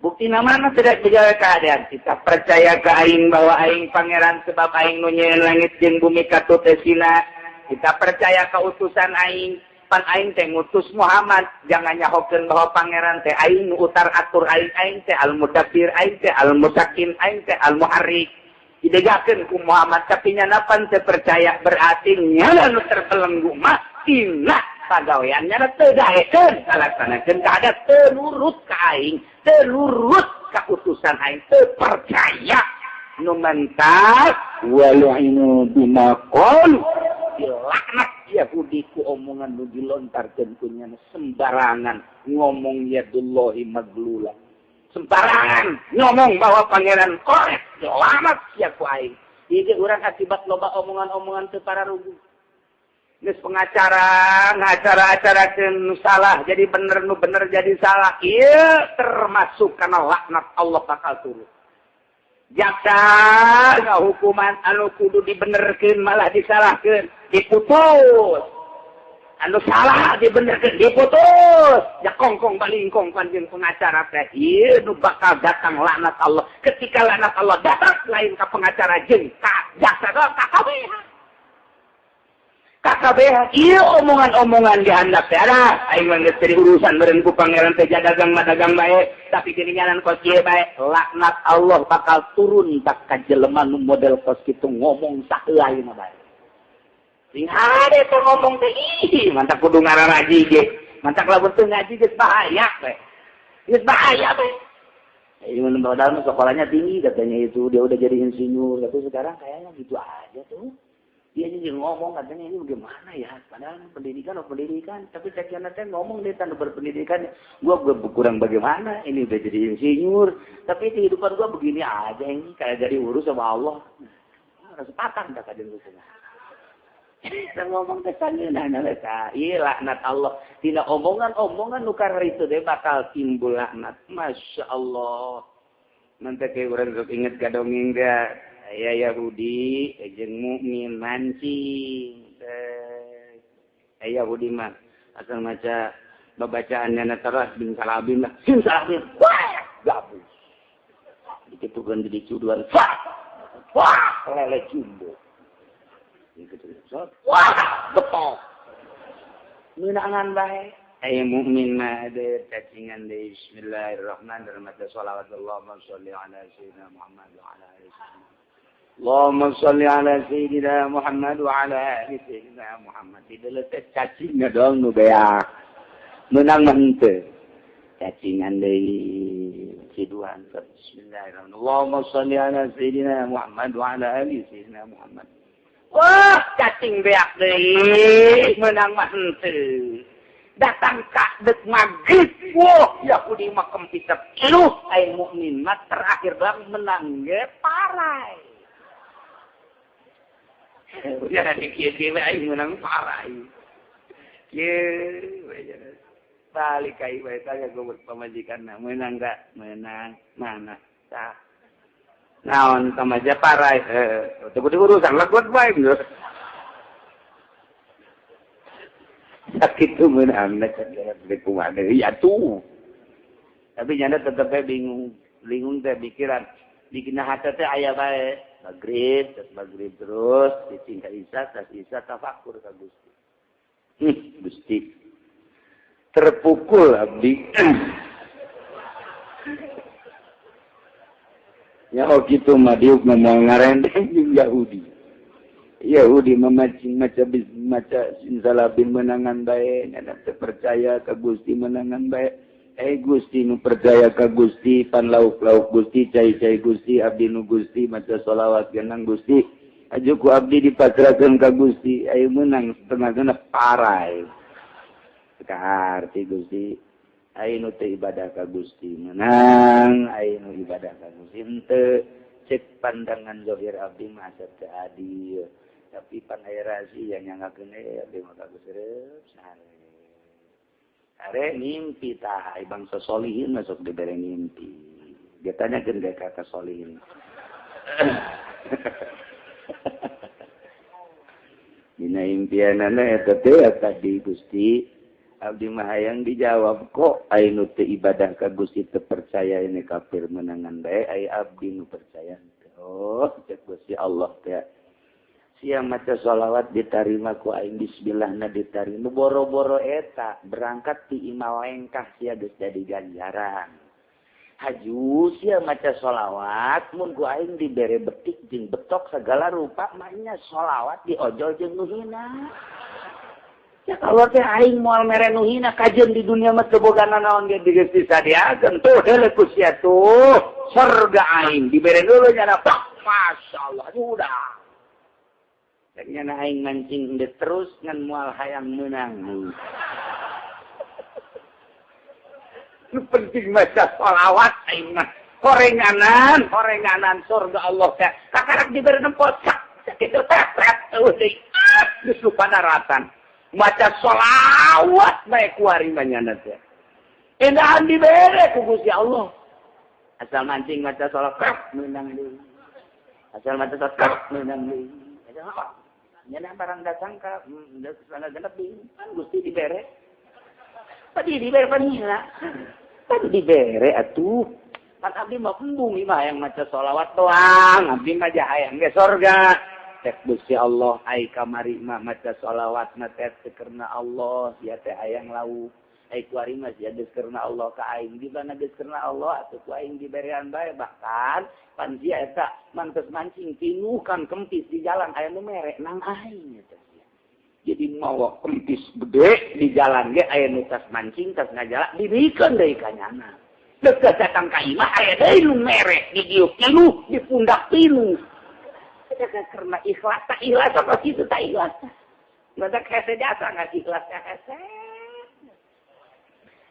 Bukti mana tidak digawe keadaan. Kita percaya ke aing bahwa aing pangeran sebab aing nu nyieun langit jeung bumi katut esina. Kita percaya ke utusan aing. Pan aing teh ngutus Muhammad. Jangan nyahokeun bahwa pangeran teh aing nu utar atur aing, aing teh al-mudabbir, aing teh al-musakin, aing teh al-muharrik. Didegakeun ku Muhammad tapi nyanapan teu percaya berarti nyana nu terbelenggu mah tina pagawean nyana teu daekeun kalaksanakeun kada teu nurut ka aing, teu nurut ka utusan aing, teu percaya nu mentas walu'inu bima qalu dilaknat Yahudi ku omongan nu dilontarkeun ku nyana sembarangan ngomong yadullahi maglula. Sembarangan ngomong bahwa pangeran korek selamat sia ku aing. Ieu urang akibat loba omongan-omongan teu pararugu. Geus pengacara ngacara-acarakeun nu salah jadi bener nu bener jadi salah. Ieu termasuk kana laknat Allah bakal turun. Jaksa hukuman anu kudu dibenerkeun malah disalahkeun, diputus. Anu salah dibenerkeun diputus. Ya kongkong balingkong panjeun pengacara teh ieu nu bakal datang laknat Allah. Ketika laknat Allah datang lain ka pengacara jeung ka jaksa ka kabeh. Ka kabeh ieu omongan-omongan dihandap teh ada aing mah geus teu urusan meureun ku pangeran teh dagang mah dagang bae tapi geuningan kos kieu bae. Laknat Allah bakal turun tak ka jelema nu model kos kitu ngomong saheulaina bae. Sing hade teh ngomong teh ih mantap kudu ngararaji ge. Mantap lamun teu ngaji geus bahaya we. Geus bahaya we. Ieu mun modal sekolahnya tinggi katanya itu dia udah jadi insinyur tapi sekarang kayaknya gitu aja tuh. Dia jadi ngomong katanya ini bagaimana ya? Padahal pendidikan oh pendidikan tapi cekiana teh ngomong dia tanpa berpendidikan. Gua kurang bagaimana? Ini udah jadi insinyur tapi kehidupan gua begini aja ini kayak jadi urus sama Allah. Harus patah dah kajian gua. Kita ngomong kesangeunana eta. Ieu laknat Allah. Tina omongan-omongan nu kararitu teh bakal timbul laknat. Masya Allah. Nanti kayak urang sok inget ka dongeng teh. Aya Yahudi jeung mukmin mancing. Aya Yahudi mah asal maca babacaannya terus bin salabin lah. Bin salabin. Wah, gabus. Dikitukeun di cuduan. Wah, wah, lele jumbo. Wah, betul. Menangan bae. Ay mukmin mah ada cacingan deui. Bismillahirrahmanirrahim. Shalawat Allahumma sholli ala sayyidina Muhammad wa ala alihi. Allahumma sholli ala sayyidina Muhammad wa ala ali sayyidina Muhammad. Dideuleu teh cacingna doang nu beak. Menang mah henteu. Cacingan deui ciduan. Bismillahirrahmanirrahim. Allahumma sholli ala sayyidina Muhammad wa ala ali sayyidina Muhammad. Wah, cacing beak deui, menang mah henteu. Datang ka deuk maghrib, wah, Yahudi mah kempitep. Iluh aing mukmin mah terakhir doang menang ge parai. Ya di kieu we aing menang parai. Kieu we balik ka ieu tanya gua pamajikanna menang gak? Menang. Mana? Tah. Naon sama aja parai teu kudu urusan legot bae gitu. Sakitu meunang teh kumaha deui atuh. Tapi nyana tetep bae bingung, bingung teh pikiran. Dikina hate teh aya bae magrib, magrib terus ditingkat isya, tas isya tafakur ka Gusti. Gusti. Terpukul abdi. Ya oh gitu mah diuk ngomong ngarendeng jeung Yahudi. Yahudi memacing maca maca sinsalabin menangan bae, nyana teu percaya ka Gusti menangan bae. Gusti nu percaya ka Gusti, pan lauk-lauk Gusti, cai-cai Gusti, abdi nu Gusti, maca sholawat genang Gusti. Aju ku abdi dipasrahkeun ka Gusti, ayo menang setengah genep parai. Kaharti Gusti. Ayo nu teu ibadah ka Gusti menang, ayo nu ibadah ka Gusti henteu. Cek pandangan zahir abdi mah asa teu adil. Tapi pan aya razi yang nyanggakeun abdi mah ka Gusti reup sare. Are ngimpi tah ai bangsa solihin masuk dibere ngimpi. Dia tanyakeun ka ka solihin. Dina impianana eta teh tadi Gusti. Abdi mah hayang dijawab kok ai nu teu ibadah ka Gusti teu percaya ini kafir menangan bae ai abdi nu percaya. Oh, cek Gusti Allah teh. Sia maca sholawat ditarima ku aing bismillahna ditarima boro-boro eta berangkat ti imah lengkah sia geus jadi ganjaran. Haju sia maca sholawat mun ku aing dibere betik jeung betok segala rupa maknya sholawat diojol jeung nu hina. Ya kalau teh aing moal mere nu hina kajeun di dunia mah teu boga nanaon ge geus disadiakeun tuh heuleuh ku sia tuh surga aing dibere dulu nyana pak masyaallah udah. Nyana aing mancing deui terus ngan moal hayang meunang. Nu penting maca sholawat aing mah horenganan horenganan surga Allah teh kakarak dibere nempot sak kitu teh eueuh deui geus lupa daratan. Maca sholawat bae kuari mah nyana teh. Endahan dibere ku Gusti Allah. Asal mancing maca sholawat meunang deui. Asal maca sholawat meunang deui. Nyana barang datang ka geus genep deui kan Gusti dibere. Padi dibere panila. Padi dibere atuh. Pan abdi mah embung ieu mah hayang maca sholawat doang, abdi mah hayang ge sorga. Cek Gusti Allah ai kamari mah maca sholawat mah teh karena Allah sia teh hayang lauk ai kuari mah sia geus karena Allah ka aing di mana geus karena Allah atuh ku aing diberean bae bahkan pan sia eta mantes mancing tinuh kan kempis di jalan aya nu mere nang aing eta sia. Jadi mawa kempis gede di jalan ge aya nu tas mancing tas ngajalak dibikeun deui ka nyana. Deukeut datang ka imah aya deui nu mere di dieu pinuh di pundak pinuh. Karena ikhlas tak ikhlas apa situ tak ikhlas. Mata hese jasa nggak ikhlas hese.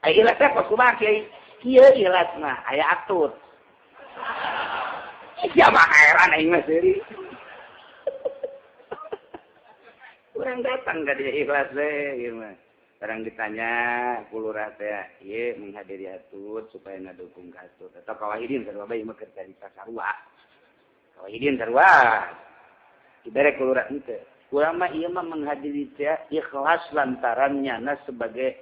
Ai ikhlas teh kos kumaha kiai? Kieu ikhlas mah aya atur. Sia mah heran aing mah seuri. Urang datang ka dia ikhlas teh ieu mah. Barang ditanya ku lurah teh, ieu menghadiri atut supaya ngadukung ka atut. Atau kawahidin sarua bae mah keur carita sarua. Kawahidin sarua. Dibere ku lurah henteu. Urang mah ieu mah menghadiri teh ikhlas lantaran nyana sebagai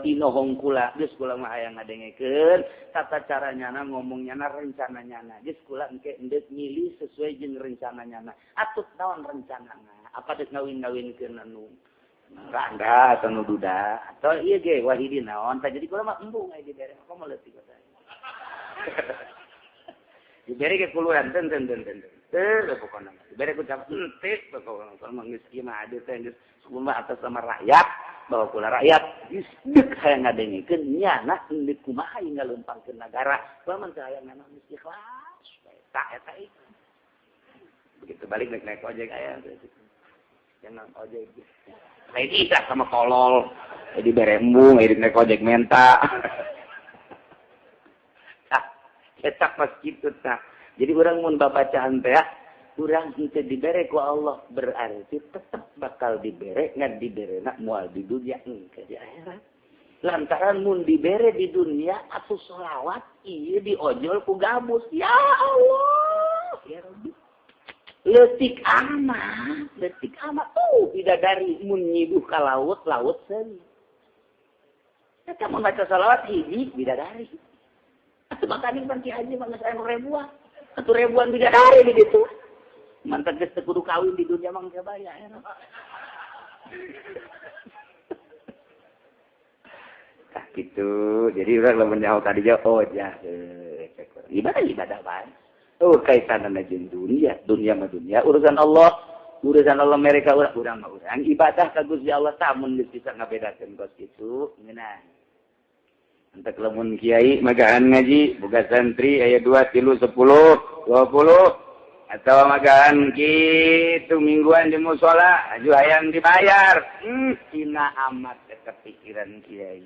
inohong kula. Geus kula mah hayang ngadengekeun tata cara nyana ngomong nyana rencana nyana. Geus kula engke endek milih sesuai jeung rencana nyana. Atut naon rencanana? Apa geus ngawin-ngawinkeun anu rangga atau nu duda atau ieu ge wahidin naon tah jadi kula mah embung aya dibere komo leutik kota. Dibere ke kuluran ten ten ten ten. Teu pokona. Dibere ku cap henteu pokona. Kalau mah geus ieu mah adil teh geus kumaha atas nama rakyat bahwa kula rakyat geus deuk hayang ngadengekeun nyana endek kumaha ieu ngaleumpangkeun nagara. Kula mah teu hayang nana geus ikhlas bae tah eta ieu. Begitu balik naik ojek aya jangan ojek. Lain ikhlas sama tolol. Jadi bere embung, jadi naik ojek menta. Tah, cetak pas kitu tah. Jadi urang mun babacaan teh, urang henteu dibere ku Allah berarti tetep bakal dibere ngan diberena moal di dunia engke di akhirat. Lantaran mun dibere di dunia atuh sholawat ieu diojol ku gabus. Ya Allah, ya Rabbi. Leutik amat tuh bidadari mun nyiduh ka laut, laut seuri. Eta mun maca sholawat hiji bidadari. Atuh makaning pan Ki Haji mah geus aya ribuan. Atuh ribuan bidadari di ditu. Mantap geus teu kudu kawin di dunia mah geus bae ya. Tah kitu. Jadi urang lamun nyaho ka dieu oh jah ibadah ibadah bae. Oh kaitanna jeung dunia, dunia mah dunia, urusan Allah mereka urang mah urang ibadah ka Gusti Allah tah mun geus bisa ngabedakeun kos kitu ngeunah. Entek lamun kiai magaan ngaji boga santri aya 2, 3, 10, 20 atau magaan kitu mingguan di musala aju hayang dibayar. Hina amat eta pikiran kiai.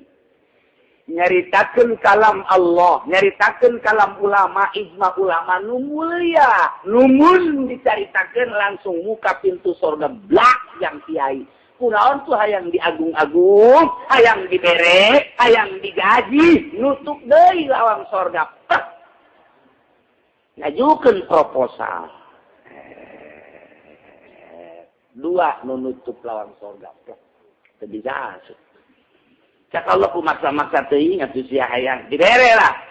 Nyaritakeun kalam Allah, nyaritakeun kalam ulama, ijma ulama nu mulia, nu mun dicaritakeun langsung muka pintu sorga blak yang kiai. Kunaon tuh hayang diagung-agung, hayang dibere, hayang digaji, nutup deui lawang sorga. Pek. Ngajukeun proposal. Dua nu nutup lawang sorga. Pek. Teu bisa asup. Cak Allah ku maksa-maksa teuing atuh sia hayang dibere lah.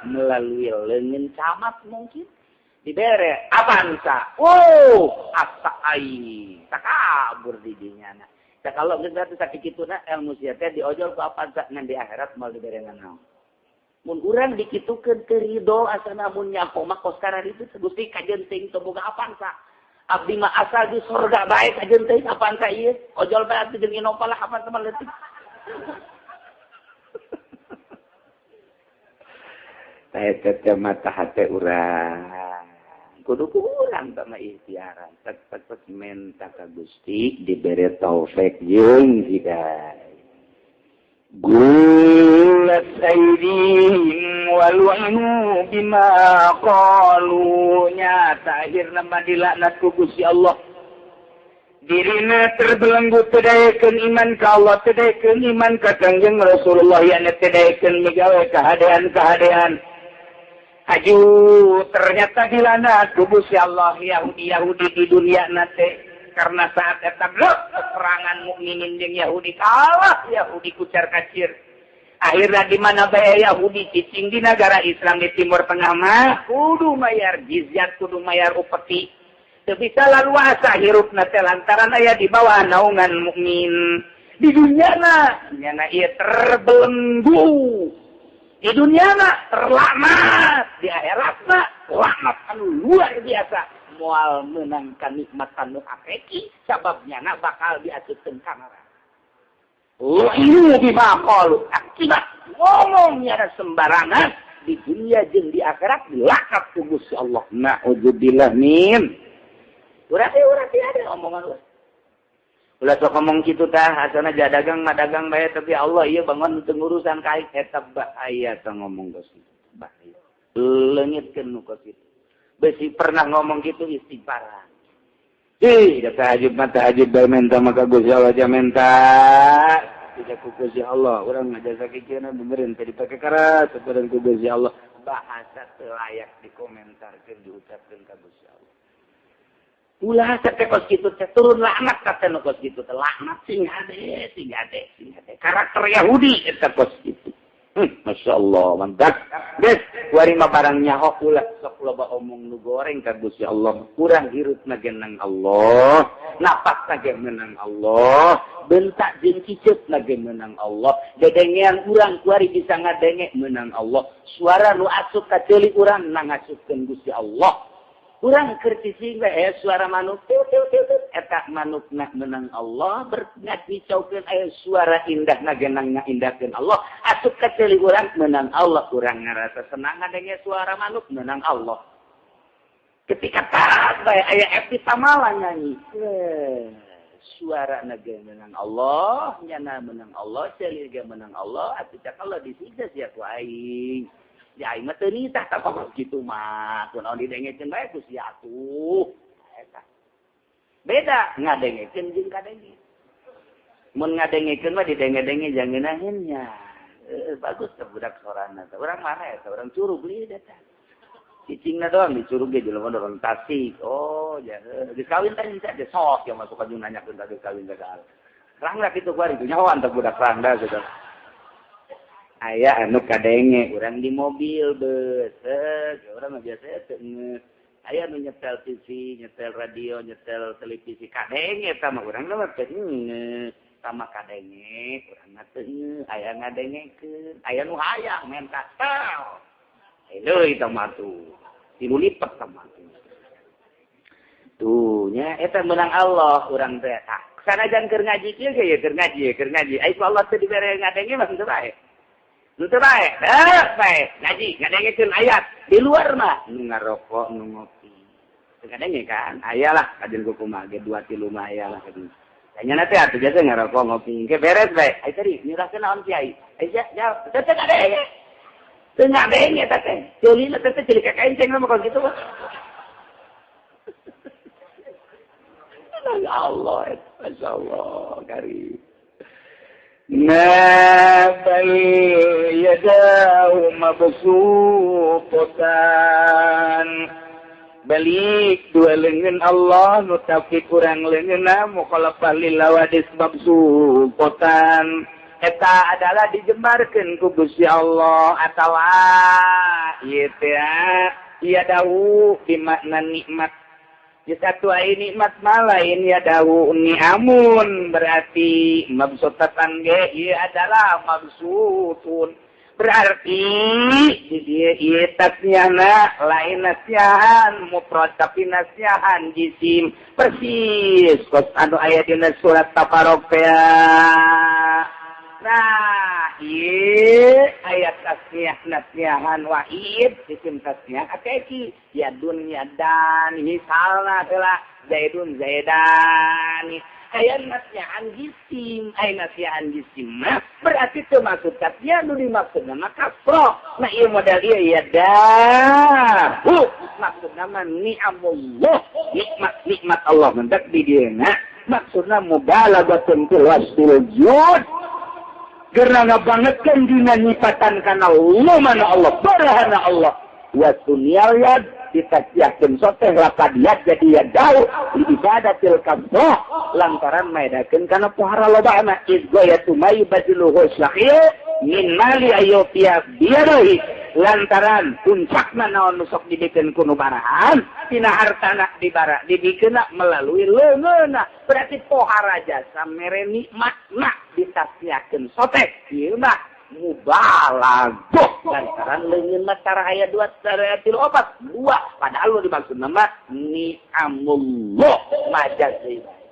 Melalui leungeun camat mungkin dibere Avanza. Oh, asa aing takabur di dinya na. Cak Allah geus atuh sakituna ilmu sia teh diojol ku Avanza ngan di akhirat moal dibere nanaon. Mun urang dikitukeun teu ridho asana mun nyaho mah kos kararitu Gusti kajeun teuing teu boga Avanza. Abdi mah asal di surga bae kajeun teuing Avanza ieu. Ojol bae atuh jeung Innova lah Avanza mah leutik. Teh mata hati urang kudu kurang sama ikhtiaran tek tek menta ka Gusti dibere taufik jeung hidayah. Gulat aydihim walu'inu bima qalu nyata akhirna mah dilaknat ku Gusti Allah. Dirina terbelenggu tedayekeun iman ka Allah, tedayekeun iman ka Kangjeng Rasulullah, yana tedayekeun migawe kahadean-kahadean. Aju ternyata dilaknat ku Gusti Allah Yahudi-Yahudi di dunia nate karena saat eta peperangan mukminin jeung Yahudi kalah Yahudi kucar kacir. Akhirnya di mana bae Yahudi cicing di negara Islam di Timur Tengah mah kudu mayar jizyah, kudu mayar upeti. Teu bisa laluasa hirupna teh lantaran aya di bawah naungan mukmin. Di dunyana nyana ieu terbelenggu. Di dunyana terlaknat, di akhiratna laknat anu luar biasa. Moal meunang kanikmatan anu hakiki sabab nyana bakal diasupkeun ka neraka. Lu'inu bima qalu, akibat ngomong nyana sembarangan di dunia jeung di akhirat dilaknat ku Gusti Allah. Na'udzubillah min. Urang teh ada omongan urang. Ulah sok ngomong kitu tah, asana jadagang mah dagang bae tapi Allah ieu bangun teu ngurusan ka aing eta bahaya tah ngomong geus kitu. Bahaya. Leungitkeun nu kos kitu. Besi pernah ngomong gitu istighfar. Ih, da tahajud mah tahajud bae menta maka Gusti Allah aja menta. Tidak ku Gusti Allah, urang ngajasa kikieuna benerin teh dipake keras sabaran ku Gusti Allah. Bahasa teu layak dikomentarkeun diucapkeun ka Gusti Allah. Ulah teh kos kitu teh turun laknat ka teh nu kos kitu teh laknat sing hade sing hade sing hade karakter Yahudi eta kos kitu. Masya Allah mantap. Geus kuari mah barang nyaho ulah sok loba omong nu goreng ka Gusti Allah. Kurang hirupna ge nang Allah, napasna ge meunang Allah, bentak jeung ciceupna ge meunang Allah, dedengean urang kuari bisa ngadenge meunang Allah, suara nu asup ka ceuli urang nang ngasupkeun Gusti Allah. Urang keur cicing bae suara manuk tiu tiu tiu eta manukna meunang Allah berngat ngicaukeun aya suara indahna ge nang ngaindahkeun Allah asup ka ceuli urang meunang Allah urang ngarasa senang ngadenge suara manuk meunang Allah. Ketika tas bae aya Epi Tamala nyanyi suara na ge meunang Allah nyana meunang Allah ceuli ge meunang Allah atuh cak Allah disiksa sia ku aing. Ya aing mah teu nitah tah kok kitu mah kunaon didengekeun bae ku sia atuh eta. Beda ngadengekeun jeung kadenge. Mun ngadengekeun mah didenge-denge jangan ngeunaheun nya. Bagus teh budak sorana teh. Urang mana eta urang curug lieu eta. Cicingna doang di curug ge jelema dorong Tasik. Oh, ya geus kawin teh henteu sok ya masuk ka jeung nanyakeun ka geus kawin segala. Rangda kitu kuari nyahoan teh budak rangda gitu. Aya anu kadenge urang di mobil beuh urang mah biasa teu ngeus aya anu nyetel TV nyetel radio nyetel televisi kadenge eta mah urang mah teu ngeus sama kadenge urang mah teu ngeus aya ngadengekeun aya nu hayang menta tel deui tah mah tuh tilu lipet tah mah tuh nya eta meunang Allah urang teh tah sanajan keur ngaji kieu ge ye keur ngaji ai ku Allah teu dibere ngadenge mah teu bae. Henteu bae, bae ngaji ngadengekeun ayat di luar mah nu ngarokok nu ngopi. Teu ngadenge kan? Aya lah kajeun kumaha ge 2 3 mah aya lah kajeun. Tanya teh atuh biasa ngarokok ngopi engke beres bae. Ai tadi nyurahkeun naon kiai? Ai sia teu teu ngadenge. Teu ngadenge eta teh. Ceulina teh ceuli ka kanceng mah kos kitu mah. Ya Allah, masyaallah karim. Bal yadahu mabsuutatan. Balik dua lengan Allah nu tapi kurang leungeunna mukhalafah lil lawadis mabsuutatan. Eta adalah dijembarkeun ku Gusti Allah atawa ieu teh ya dahu bimakna nikmat. Di satu ai nikmat mah lain ya dahu niamun berarti mabsutatan ge ieu adalah mabsutun. Berarti di dieu ieu tasnyana lain nasihan mufrad tapi nasihan jisim persis kos anu aya dina surat Tabarok teh. Nah, ieu ayat tasniah nasihan wahid jisim tasniah akeki ya dunya dan misalna heula zaidun zaidani aya nasihan jisim aya nasihan jisim mah berarti teu maksud tasniah nu dimaksudna mah kasroh. Nah ieu model ieu ya dah maksudna mah ni'amullah nikmat nikmat Allah mendak di dieu maksudna mubalaghatun fil wasfil jud gerna ngabangetkeun dina nyipatan kana Allah mana Allah barahana Allah wa sunyal yad ditasyiahkeun soteh lakad yad jadi ya dau di ibadatil kasroh lantaran maedakeun kana pohara lobana izgoyatu may badiluhu syakhir min mali ayyufiya biyadihi lantaran puncakna naon nu sok dibikeun ku nu barahan tina hartana dibara dibikeunna melalui leungeunna berarti pohara jasa mere nikmatna ditasyiahkeun soteh ieu mah mubalaghah lantaran leungeun mah tara aya dua tara tilu opat dua padahal nu dimaksudna mah ni'amullah majaz deui bae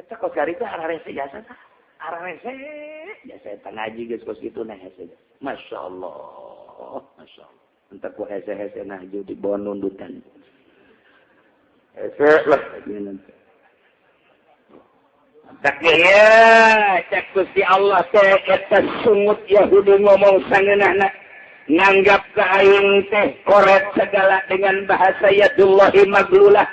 eta kos gari teh ararese jasa tah ararese jasa eta ngaji geus kos kitu nah hese. Masya Allah, Masya Allah. Entar ku hese-hese nah di bawah nundutan. Hese lah nanti. Tak ya, cek Gusti Allah teh eta sungut Yahudi ngomong sangeunahna nganggap ka aing teh koret segala dengan bahasa yadullahi maglulah.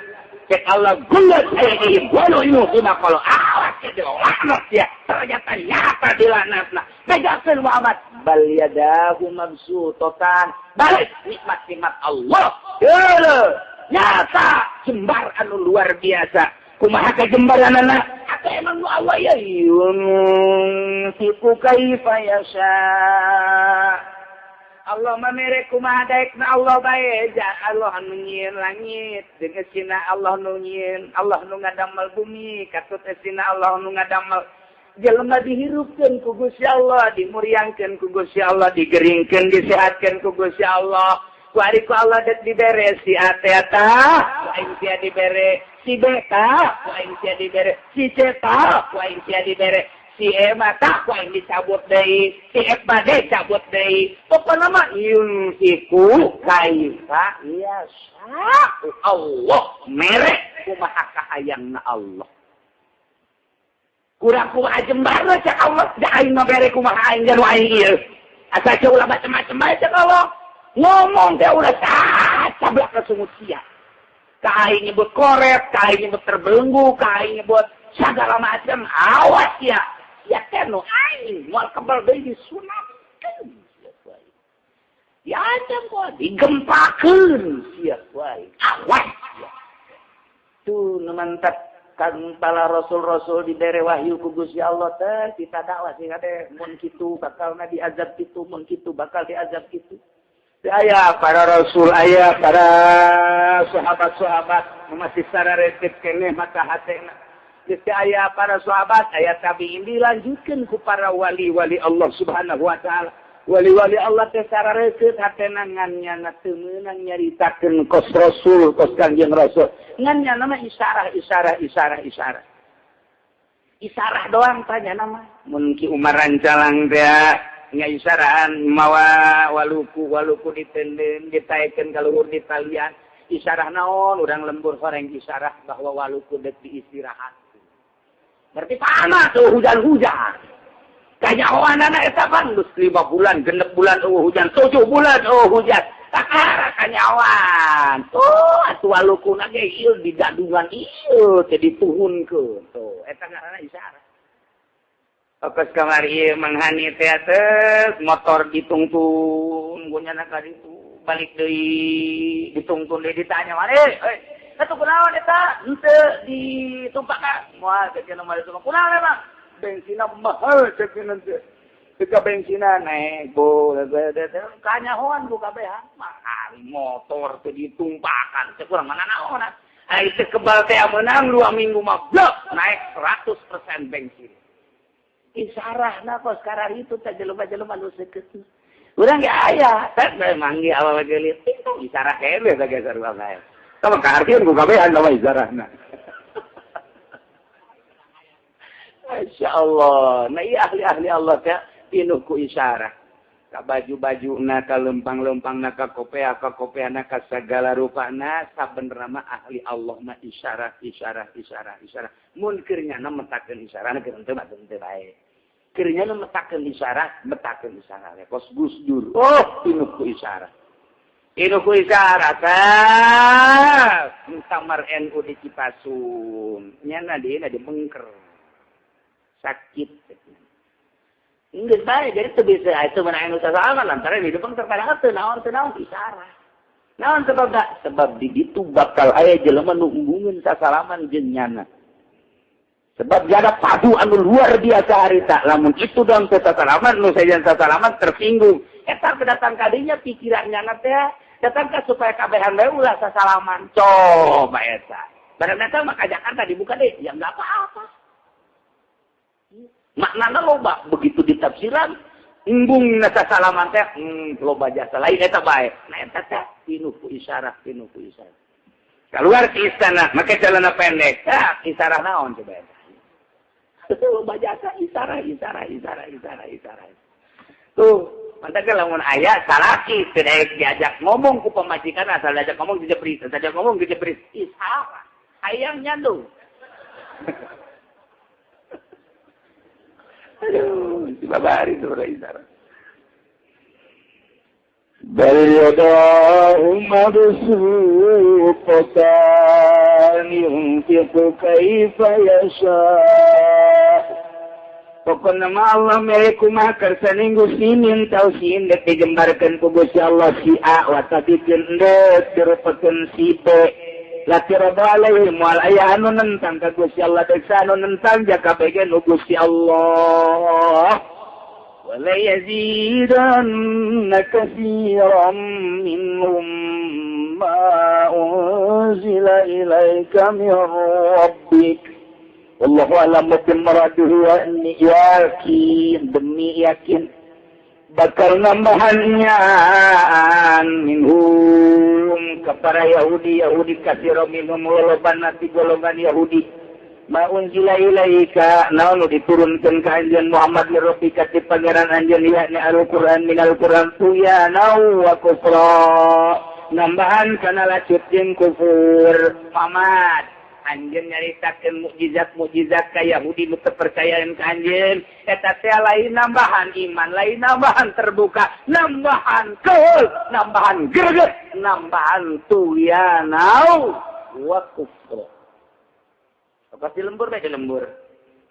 Cek Allah gulat aidihim walu bima qalu awas dilaknat ya ternyata nyata dilaknatna bejakeun Muhammad bal yadahu mabsutatan balik nikmat-nikmat Allah heuh nyata jembar anu luar biasa kumaha kajembaranana atuh emang nu Allah ya yunfiqu kaifa yasha Allah mamere kumaha daekna Allah bae ja Allah anu nyieun langit jeung esina Allah nu nyieun Allah nu ngadamel bumi katut esina Allah nu ngadamel jelema dihirupkeun ku Gusti Allah dimuriangkeun ku Gusti Allah digeringkeun disehatkeun ku Gusti Allah ku ari ku Allah deuk dibere si A teh tah ku aing sia dibere si B tah ku aing sia dibere si C tah ku aing sia dibere si E mah tah ku aing dicabut deui si F mah dicabut deui pokona mah yunfiku kaifa yasha Allah mere kumaha kahayangna Allah kurang kumaha jembarna cak Allah da aing mah bere kumaha aing janu aing ieu asa ceu ulah macem-macem bae cak Allah ngomong teh ulah cablak ka sungut sia ka aing nyebut koret ka aing nyebut terbelenggu ka aing nyebut segala macam awas ya ya keno aing moal kebal deui disunatkeun diancam kok digempakeun sia wae awas ya tuh nu mantap kan para rasul-rasul dibere wahyu ku Gusti Allah teh kita dakwah sih teh mun kitu bakalna diazab kitu mun kitu bakal diazab kitu aya para rasul aya para sahabat-sahabat masih sararetip keneh maka hatena geus aya para sahabat aya tabi'in dilanjutkeun ku para wali-wali Allah Subhanahu wa taala. Wali-wali Allah teh sararekeut hatena ngan nyana teu meunang nyaritakeun kos rasul kos Kangjeng Rasul. Ngan nyana mah isarah isarah isarah isarah. Isarah doang tah nyana mah. Mun Ki Umar Rancalang teh nya isarahan mawa waluku waluku ditendeun ditaekeun ka luhur di talian. Isarah naon urang lembur horeng isarah bahwa waluku deuk diistirahat. Berarti panas tuh hujan-hujan. Kanyahoanana eta pan geus 5 bulan, 6 bulan eueuh hujan, 7 bulan eueuh hujan. Takara kanyahoan. Tuh atuh walukuna ge ieu di dadungan ieu teh dituhunkeun. Tuh eta ngaranna isyarat. Okos kamari ieu Mang Hani teh motor ditungtun gunyana ka ditu balik deui ditungtun deui ditanya mah eh atuh kunaon eta henteu ditumpakan moal teh cenah mah ditumpakan kunaon emang Bensinna mahal cek nanti. Teka bensinna naik bo kanyahoan ku kabehan mahal motor teu ditumpakan cek urang mana naon. Ai teu kebal teh meunang 2 minggu mah blok naik 100% bensin. Isarahna kos sekarang itu teh jelema-jelema nu sakitu. Urang ge aya, teh manggih awewe geulis isarah keneh teh geser urang bae. Tah kahartieun ku kabehan mah isarahna. Masya Allah. Nah iya ahli-ahli Allah teh pinuh ku isyarah. Ka baju-bajuna, ka lempang-lempangna, ka kopea, ka kopeana, ka sagala rupana, sabenerna mah ahli Allah mah isyarah, isyarah, isyarah, isyarah. Mun keur nyana metakeun isyarah, keur henteu mah henteu bae. Keur nyana metakeun isyarah, metakeun isyarah. Kos Gus Dur. Oh, pinuh ku isyarah. Pinuh ku isyarah tah. Muktamar NU di Cipasung. Nyana dieuna dibengker. Sakit. Enggak bae jadi teu bisa itu mana anu sasalaman lantaran di depan terpada teu naon teu naon isarah. Naon sebabna? Sebab di ditu bakal aya jelema nu embungeun sasalaman jeung nyana. Sebab ada padu anu luar biasa harita. Lamun itu dong teu sasalaman nu sejen sasalaman tersinggung. Eta kedatang kadinya pikiran nyana teh datang ka supaya kabehan bae ulah sasalaman. Coba eta. Barang datang mah ka Jakarta dibuka deh, ya enggak apa-apa. Maknana loba begitu ditafsiran embung nasa salaman teh loba jasa lain eta bae. Nah eta teh pinuh ku isyarah, pinuh ku isyarah. Keluar ke istana make celana pendek. Tah isyarah naon coba eta. Loba jasa isyarah, isyarat, isyarat, isyarat, isyarat. Tuh, mantap lamun aya salaki teu daek diajak ngomong ku pamajikan asal diajak ngomong dijepris, asal diajak ngomong dijepris. Isyarah. Hayang nyandung. Aduh, si babari itu isyarat. Bal yadahu mabsuutatan yunfiqu kaifa yasha. Pokokna mah Allah mere kumaha kersa sinin tau siin dek dijembarkeun ku Gusti Allah si A wa tabikeun endek dirupakeun si B. Lati roba alaihi mual aya anu nentang ka Gusti Allah dek anu nentang jaka bege nu Gusti Allah. Wala yazidanna katsiran minhum ma unzila ilaika min rabbik. Wallahu a'lam bi muradihi wa inni yakin demi yakin bakal nambahannya minhum kepada Yahudi Yahudi katsira minhum loloban nanti golongan Yahudi ma unzila ilaika naon diturunkeun ka anjeun Muhammad li rabbika ti pangeran anjeun yakni Al-Qur'an minal Qur'an tuyana wa kufra nambahan kana lacut jeung kufur. Muhammad anjeun nyaritakeun mukjizat-mukjizat ka Yahudi nu teu percayaan ka anjeun eta teh lain nambahan iman, lain nambahan terbuka, nambahan keul, nambahan greget, nambahan tuyanau wa kufra. Pasti lembur bae lembur.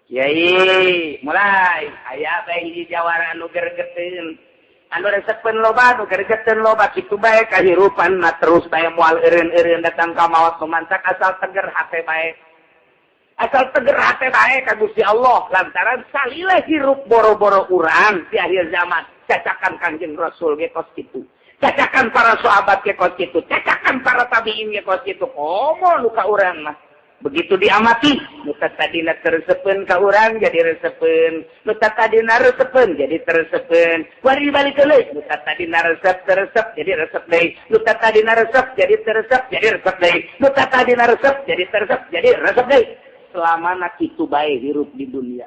Kiai, mulai aya bae hiji jawara anu gregeteun. Anu resepeun loba, anu gregeteun loba kitu bae kahirupan mah terus bae moal eureun-eureun datang ka maot kumantak asal teger hate bae. Asal teger hate bae ka Gusti Allah lantaran salila hirup boro-boro urang di akhir zaman. Cacakan Kangjeng Rasul ge kos kitu. Cacakan para sahabat ge kos kitu, cacakan para tabiin ge kos kitu. Komo nu ka urang mah. Begitu diamati, nu tadina tersepeun ka urang jadi resepeun, nu tadina resepeun jadi tersepeun. Wari balik deui, nu tadina resep teresep jadi resep deui, nu tadina resep jadi teresep jadi resep deui, nu tadina resep jadi teresep jadi resep deui. Selamana kitu bae hirup di dunia.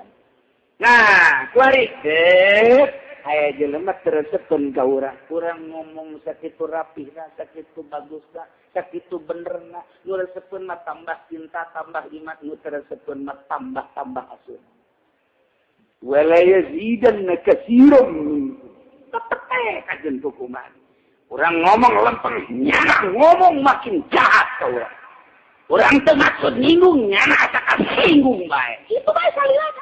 Nah, kuari aya jelema teresepeun ka urang, urang ngomong sakitu rapihna, sakitu bagusna, sakitu benerna, nu resepeun mah tambah cinta, tambah iman, nu teresepeun mah tambah-tambah hasud. Wala yazidanna katsiran minhum. Tetep kajen hukuman. Urang ngomong lempeng, nyana ngomong makin jahat ka urang. Urang teu maksud nyinggung, nyana asa kasinggung bae. Kitu bae salilana.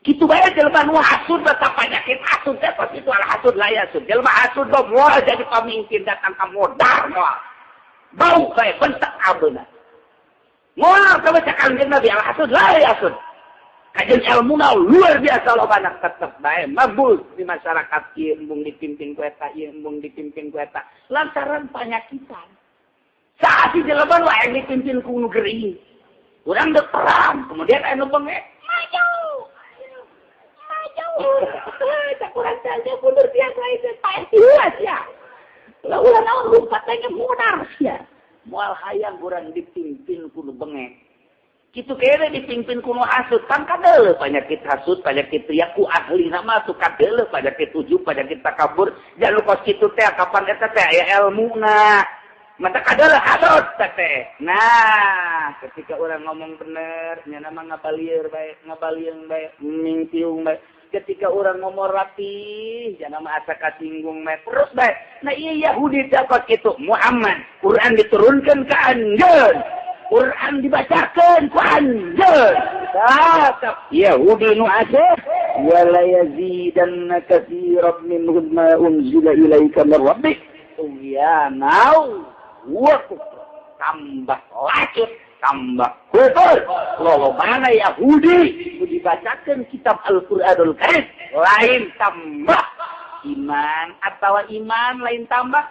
Kitu bae jelema nu hasud bata penyakit hasud teh pasti itu al hasud la yasud. Jelema hasud mah moal jadi pamimpin datang ka modar moal. Bau bae bentak abeuna. Moal ka baca Kangjeng Nabi al hasud la yasud. Kajian ilmuna luar biasa lobana tetep bae mabul di masyarakat ieu embung dipimpin ku eta ieu embung dipimpin ku eta lantaran panyakitan. Saat di jelema nu aya dipimpin ku nu gering. Urang deuk perang, kemudian aya nu bengek maju. Maju. Cak urang teh mundur tiang lain teh paeh sia. Lah ulah naon lumpat teh mudar sia. Moal hayang urang dipimpin ku nu bengek. Kitu kene dipimpin ku nu hasud kan kadeuleuh penyakit hasud penyakit riak ku ahlina mah tuh kadeuleuh penyakit ujub penyakit takabur jalur kos kitu teh kapan eta teh aya elmuna mata kadeuleuh hasud teh. Nah ketika orang ngomong bener nya mah ngabalieur bae ngabalieung bae mingtiung bae ketika orang ngomong rapi nya mah asa kasinggung bae terus bae. Nah ieu Yahudi teh kos kitu Muhammad Quran diturunkeun ka anjeun Quran dibacakan ku anjeun. Tetap Yahudi nu asih wala yazidanna katsiran minhum ma unzila ilaika min rabbik tughyana wa kufra. Tambah lacut, tambah kufur. Lolobana Yahudi nu dibacakeun kitab Al-Qur'anul Karim lain tambah iman atau iman lain tambah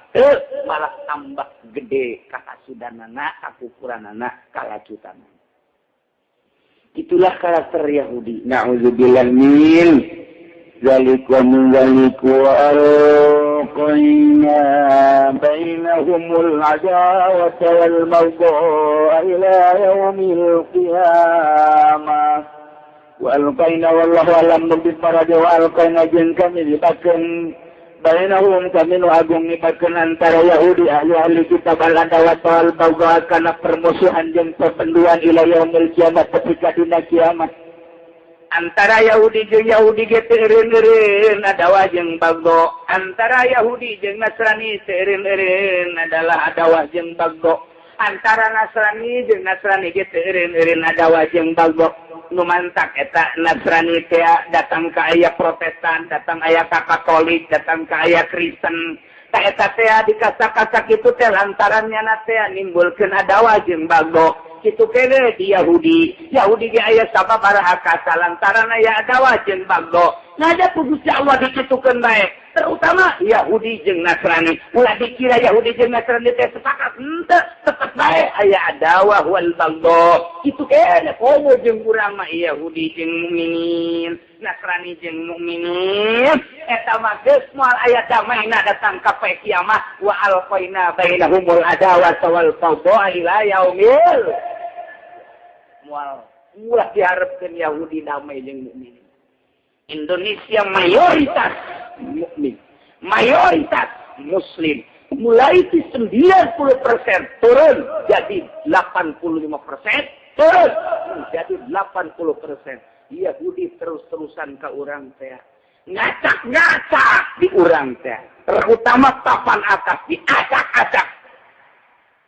malah tambah gede kakasudanana kakufuranana kalacutanana. Itulah karakter Yahudi. Na'udzubillah min zalika min zalika wa alqayna bainahumul adawata wal baghdha ila yaumil qiyamah. Wa alqayna wallahu alam bil faraj wa alqayna jeung kami dibakeun bainahum kami nu agung ngibakeun antara Yahudi ahli-ahli kitab al adawat wal baghdha kana permusuhan jeung perpenduan ila yaumil kiamat ketika dina kiamat. Antara Yahudi jeung Yahudi ge teu eureun-eureun adawah jeung bagdo. Antara Yahudi jeung Nasrani teu eureun-eureun adalah adawah jeung bagdo. Antara Nasrani jeung Nasrani ge teu eureun-eureun adawah jeung bagdo. Nu mantak eta Nasrani teh datang ka aya Protestan, datang aya ka Katolik, datang ka aya Kristen. Ta eta teh dikasak-kasak kitu teh lantaran nyana teh nimbulkeun adawah jeung bagdo. Kitu kene di Yahudi. Yahudi ge aya sababaraha kasa lantaran aya adawah jeung bagdo. Ngada ku Gusti Allah dikitukeun bae. Terutama Yahudi jeung Nasrani. Ulah dikira Yahudi jeung Nasrani teh sepakat henteu, tetep bae aya adawah wal bagdo. Kitu kene komo jeung urang mah Yahudi jeung mukminin, Nasrani jeung mukminin. Eta mah geus moal aya damaina datang ka poe kiamah wa alqaina bainahumul adawata wal bagdo ila yaumil. Moal ulah diharepkeun Yahudi damai jeung mukminin. Indonesia mayoritas mukmin, mayoritas muslim. Mulai di 90% turun jadi 85% turun jadi 80%. Yahudi terus-terusan ke urang teh. Ngacak-ngacak di urang teh. Terutama papan atas diacak-acak.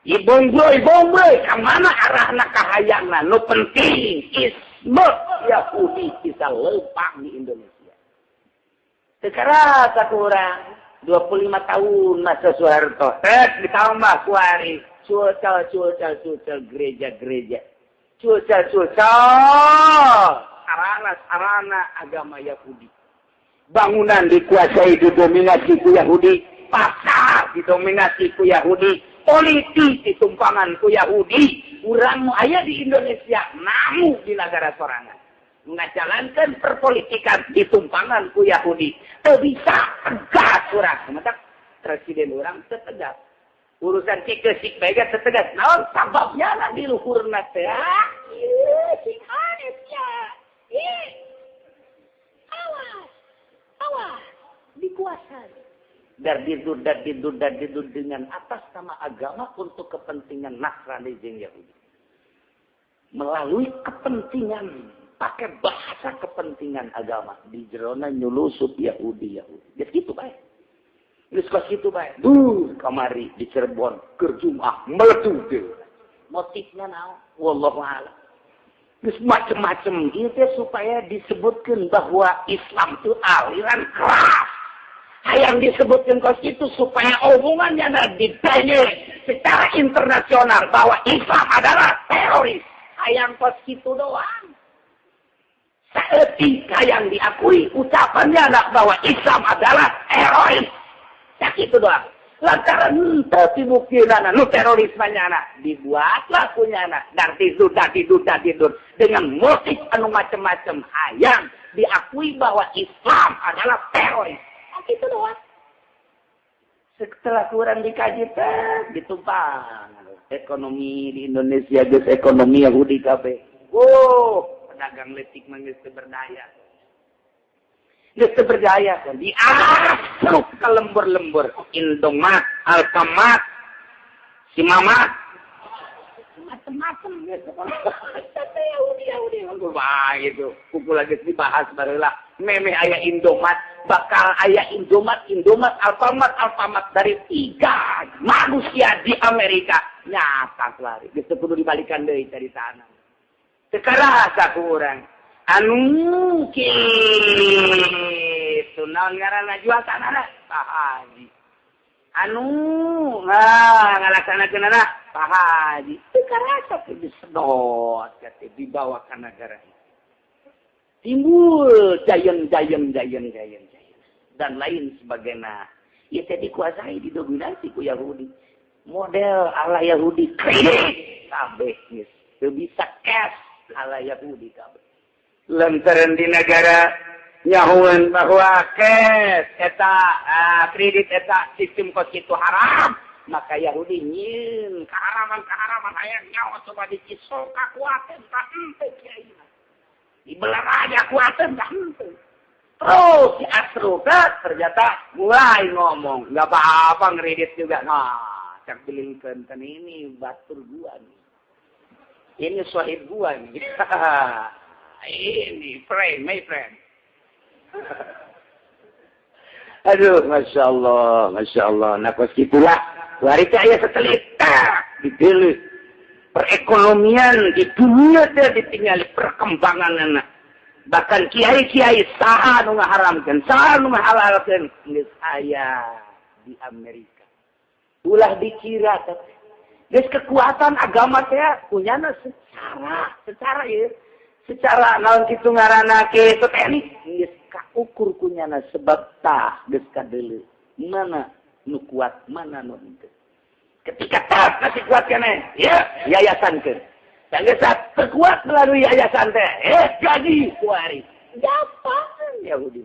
Ibongbroy, kemana arahna kahayangna? Nu penting isme Yahudi bisa lempang di Indonesia. Sekarang satu orang 25 tahun masa Soeharto, ditambah kuari, cucal gereja-gereja, cucal sarana agama Yahudi. Bangunan dikuasai didominasi ku Yahudi, pasar didominasi ku Yahudi, politik ditumpangan ku Yahudi. Urang nu aya di Indonesia namu di negara sorangan. Ngajalankan perpolitikan ditumpangan ku Yahudi. Teu bisa tegas urang. Mata presiden urang teu tegas. Urusan cikesik bae ge teu tegas. Naon sababnya lah di luhurna teh? Ieu sing hanes nya. Ih. Awas. Awas dikuasai. Dardidur dengan atas nama agama untuk kepentingan Nasrani jeung Yahudi. Melalui kepentingan, pakai bahasa kepentingan agama di jerona nyulusup Yahudi. Geus kitu bae. Geus kos kitu bae. Duh, kamari di Cirebon keur Jumat meletup deui. Motifnya naon? Wallahu a'lam. Geus macem-macem ieu teh supaya disebutkeun bahwa Islam itu aliran keras. Yang disebutkan kos itu supaya omongannya ditanya secara internasional bahwa Islam adalah teroris. Hayang kos itu doang. Saeutik hayang diakui ucapannya anak bahwa Islam adalah teroris. Sakitu doang. Lantaran henteu dibuktikan nu terorismenya anak dibuatlah punya anak dar tidur dar tidur dar tidur dengan motif anu macem-macem hayang diakui bahwa Islam adalah teroris. Itu doang. Setelah kurang dikaji teh ditumpang ekonomi di Indonesia geus ekonomi Yahudi kabeh. Oh, pedagang letik mah geus teu berdaya. Geus teu berdaya kan diasruk ka lembur-lembur Indomat, Alfamart, Simamat, macem-macem geus. Teh Yahudi Yahudi wah gitu. Kuku lagi dibahas bareula. Memeh aya Indomat, bakal aya Indomat, Indomat, Alfamart, Alfamart dari 3 manusia di Amerika nyata lari. Geus teu kudu dibalikan deui dari sana. Sekarang ku urang anu kitu naon ngaranna jual tanahna Pak Haji. Anu ngalaksanakeunana Pak Haji. Teu karasa teh disedot teh dibawa ka nagara. Timbul jayen jayen jayen jayen jayen dan lain sebagainya. Ieu teh dikuasai didominasi ku Yahudi. Model ala Yahudi kredit kabeh geus teu bisa cash ala Yahudi kabeh. Lantaran di negara nyahuan bahwa cash eta kredit eta sistem kos kitu haram, maka Yahudi nyieun kaharaman-kaharaman hayang nyawa coba dicisok kakuateun ka henteu kiai mah. Dibelah aja kuateun ka henteu. Terus diasruka ternyata mulai ngomong, enggak apa-apa ngeredit juga. Nah, cak bilingkeun ini batur gua nih. Ini sohib gua nih. Ini friend, my friend. Aduh, Masya Allah, Masya Allah. Nah, kos gitulah. Wari teh aya setelit, dideuleut. Perekonomian di dunia teh ditinggali perkembangan anak. Bahkan kiai-kiai saha nu ngaharamkeun, saha nu ngahalalkeun geus aya di Amerika. Ulah dikira teh. Geus kekuatan agama teh kunyana secara ieu. Secara naon kitu ngaranna kitu teknik geus kaukur kunyana sebab tah geus kadeuleu mana nu kuat mana nu henteu. Ketika tah masih kuat keneh ya yayasankeun. Da geus terkuat melalui yayasan teh gaji kuari. Gampang Yahudi.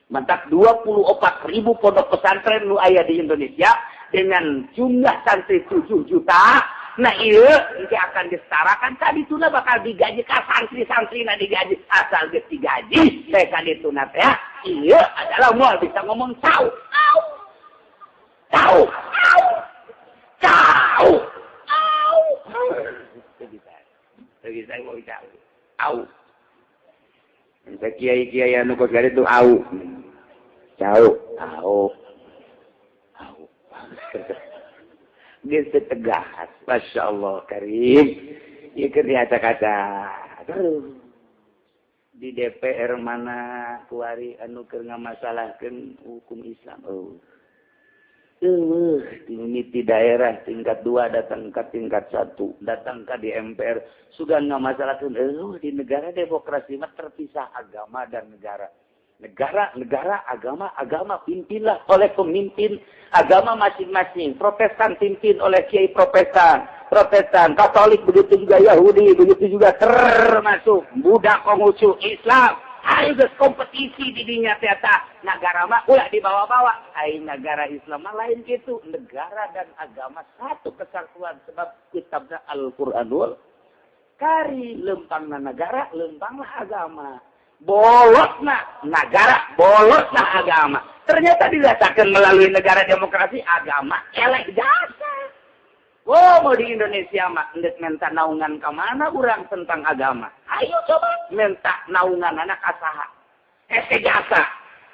Mantak 24.000 pondok pesantren nu aya di Indonesia dengan jumlah santri 7 juta. Nah iya, nanti akan disetarakan. Tadi tuna bakal digaji ka santri-santri na digaji. Asal geus digaji, teh kadituna teh. Iya, adalah moal bisa ngomong tahu. Au. Tahu. Au. Tahu. Au. Teu bisa. Teu bisa ngomong tahu. Au. Entah kiai-kiai anu kos gari itu au. Tahu. Au. Au. Geus tegas, Masya Allah karim. Ieu keur diacak-acak. Terus di DPR mana kuari anu keur ngamasalahkeun hukum Islam. Oh. Di daerah tingkat 2 datang ke tingkat 1, datang ke di MPR sudah ngamasalahkeun di negara demokrasi mah terpisah agama dan negara. Negara, negara, agama, agama pimpinlah oleh pemimpin agama masing-masing. Protestan pimpin oleh kiai Protestan, Protestan, Katolik begitu juga, Yahudi begitu juga, termasuk Buddha, Konghucu, Islam. Ayo geus kompetisi di dinya teh eta. Nagara mah ulah dibawa-bawa. Ai nagara Islam mah lain gitu. Negara dan agama satu kesatuan sebab kitabna Al-Qur'anul Karim. Lempangna negara, lempanglah agama. Bolosna negara, bolosna agama. Ternyata dirasakan melalui negara demokrasi agama elek jasa. Oh, mau di Indonesia mah endek minta naungan ke mana urang tentang agama. Ayo coba minta naungan anak kasaha. Este jasa.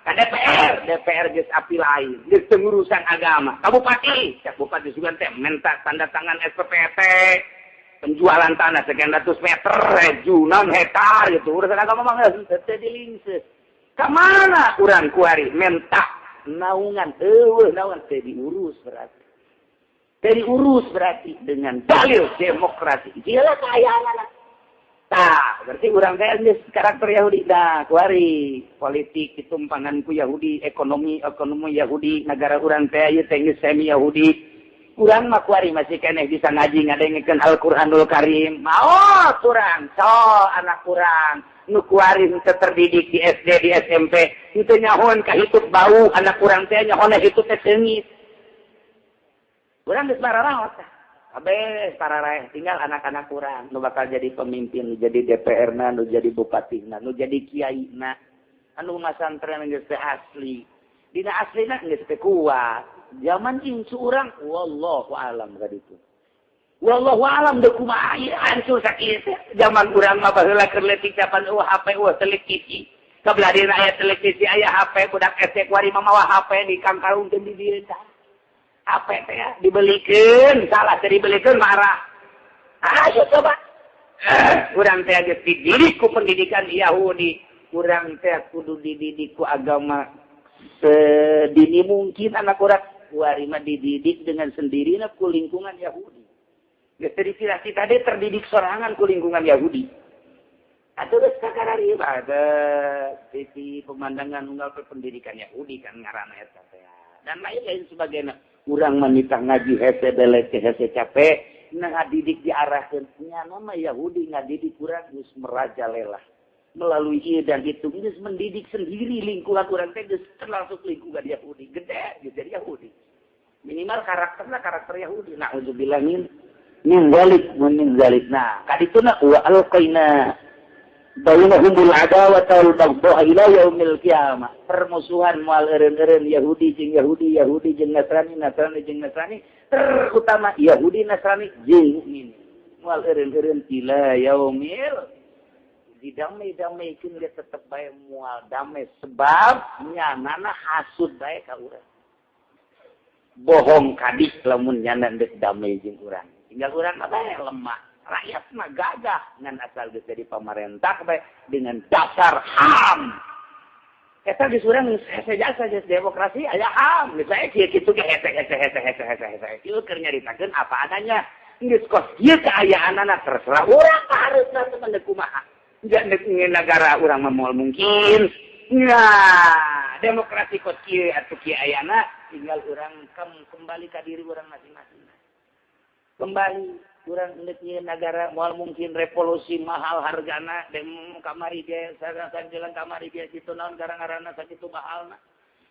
Ka DPR, DPR geus api lain, geus pengurusan agama. Ka bupati, cak bupati sugan teh minta tanda tangan SPPT. Penjualan tanah sekian ratus meter, junan hektar gitu. Urusan agama mah geus teu dilingseus. Ka mana urang kuari minta naungan, eueuh naungan teu diurus berarti. Teu diurus berarti dengan dalil demokrasi. Iyalah kaayaan. Tah, berarti urang teh geus karakter Yahudi dah, kuari politik ditumpangan ku Yahudi, ekonomi ekonomi Yahudi, negara urang teh ieu teh geus semi Yahudi. Urang mah kuari masih keneh bisa ngaji ngadengekeun Al-Qur'anul Karim. Maot urang, so anak urang nu kuari teu terdidik di SD, di SMP, henteu nyahoan ka hitut bau, anak urang teh nyahoan hitut teh seungit. Urang geus bararaot tah. Kabeh pararaeh tinggal anak-anak urang nu bakal jadi pemimpin, nu jadi DPR na, nu jadi bupati na, nu jadi kiai na, anu masantren geus teh asli. Dina aslina geus teh kuat. Zaman incu urang wallahu alam kaditu. Wallahu alam deuk kumaha ieu hancur sakieu teh. Zaman urang mah baheula keur leutik capan eueuh HP eueuh televisi. Kabelah dina aya televisi aya HP budak SD kuari mah mawa HP di kangkarungkeun di dieu tah. HP teh dibelikeun, salah teh dibelikeun marah. Ayo coba. Urang teh geus dididik ku pendidikan Yahudi. Urang teh kudu dididik ku agama sedini mungkin anak urang. Kuari mah dididik dengan sendirinya ku lingkungan Yahudi. Geus teu dicita-cita tadi terdidik sorangan ku lingkungan Yahudi. Atuh geus kakarari ada TV pemandangan unggal pendidikan Yahudi kan ngaranna eta teh. Dan lain-lain sebagainya. Urang manita ngaji hese belek hese capek, nah ngadidik diarahkeun nya nama Yahudi ngadidik urang geus merajalela. Melalui ieu dan itu geus mendidik sendiri lingkungan urang teh geus termasuk lingkungan Yahudi, gede geus jadi Yahudi. Minimal karakterna karakter Yahudi. Nauzubillah min zalik min zalik. Nah, kadituna wa alqaina bainahumul adawata wal baghdha ila yaumil qiyamah. Permusuhan moal eureun-eureun Yahudi jeung Yahudi, Yahudi jeung Nasrani, Nasrani jeung Nasrani, terutama Yahudi Nasrani jeung mukmin. Moal eureun-eureun ila yaumil didamai-damaikeun ge tetep bae moal damai sebab nyanana hasud bae ka urang. Bohong kadik lamun nyana deuk damai jeung urang. Tinggal urang mah bae lemah. Rakyat mah gagah ngan asal geus jadi pamarentah bae dengan dasar HAM. Eta geus urang hese jasa geus demokrasi aya HAM. Geus aya kieu kitu ge hese hese hese hese hese hese. Ieu keur nyaritakeun apa adanya. Geus kos ieu kaayaanana terserah urang harusna teh mendek kumaha. Enggak negara urang mah moal mungkin. Nah, demokrasi kos kieu atuh kieu ayana tinggal urang kembali ka diri urang masing-masing. Kembali urang endek negara moal mungkin revolusi mahal hargana demo kamari ge sareng jalan kamari ge kitu naon garang-garana sakitu mahalna.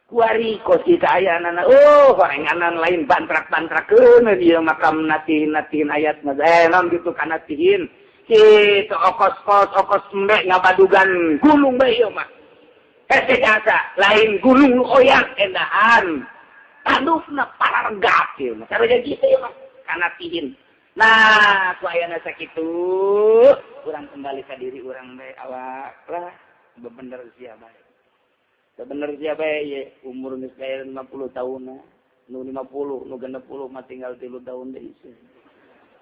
Kuari kos kieu kaayaanana oh horenganan lain bantrak-bantrakeun ieu makam natihin-natihin ayat mah naon kitu kanatihin. Kitu okos-kos okos embe ngabadugan gunung bae ieu mah. Hese jasa lain gunung nu oyak endahan. Tandukna parargap ieu mah. Saroja kitu ieu mah kanatihin. Nah, ku ayana sakitu, urang kembali ka diri urang bae awak lah bebener sia bae. Bebener sia bae ye umur geus kaya 50 tahun, nu 50, nu 60 mah tinggal 3 tahun deui.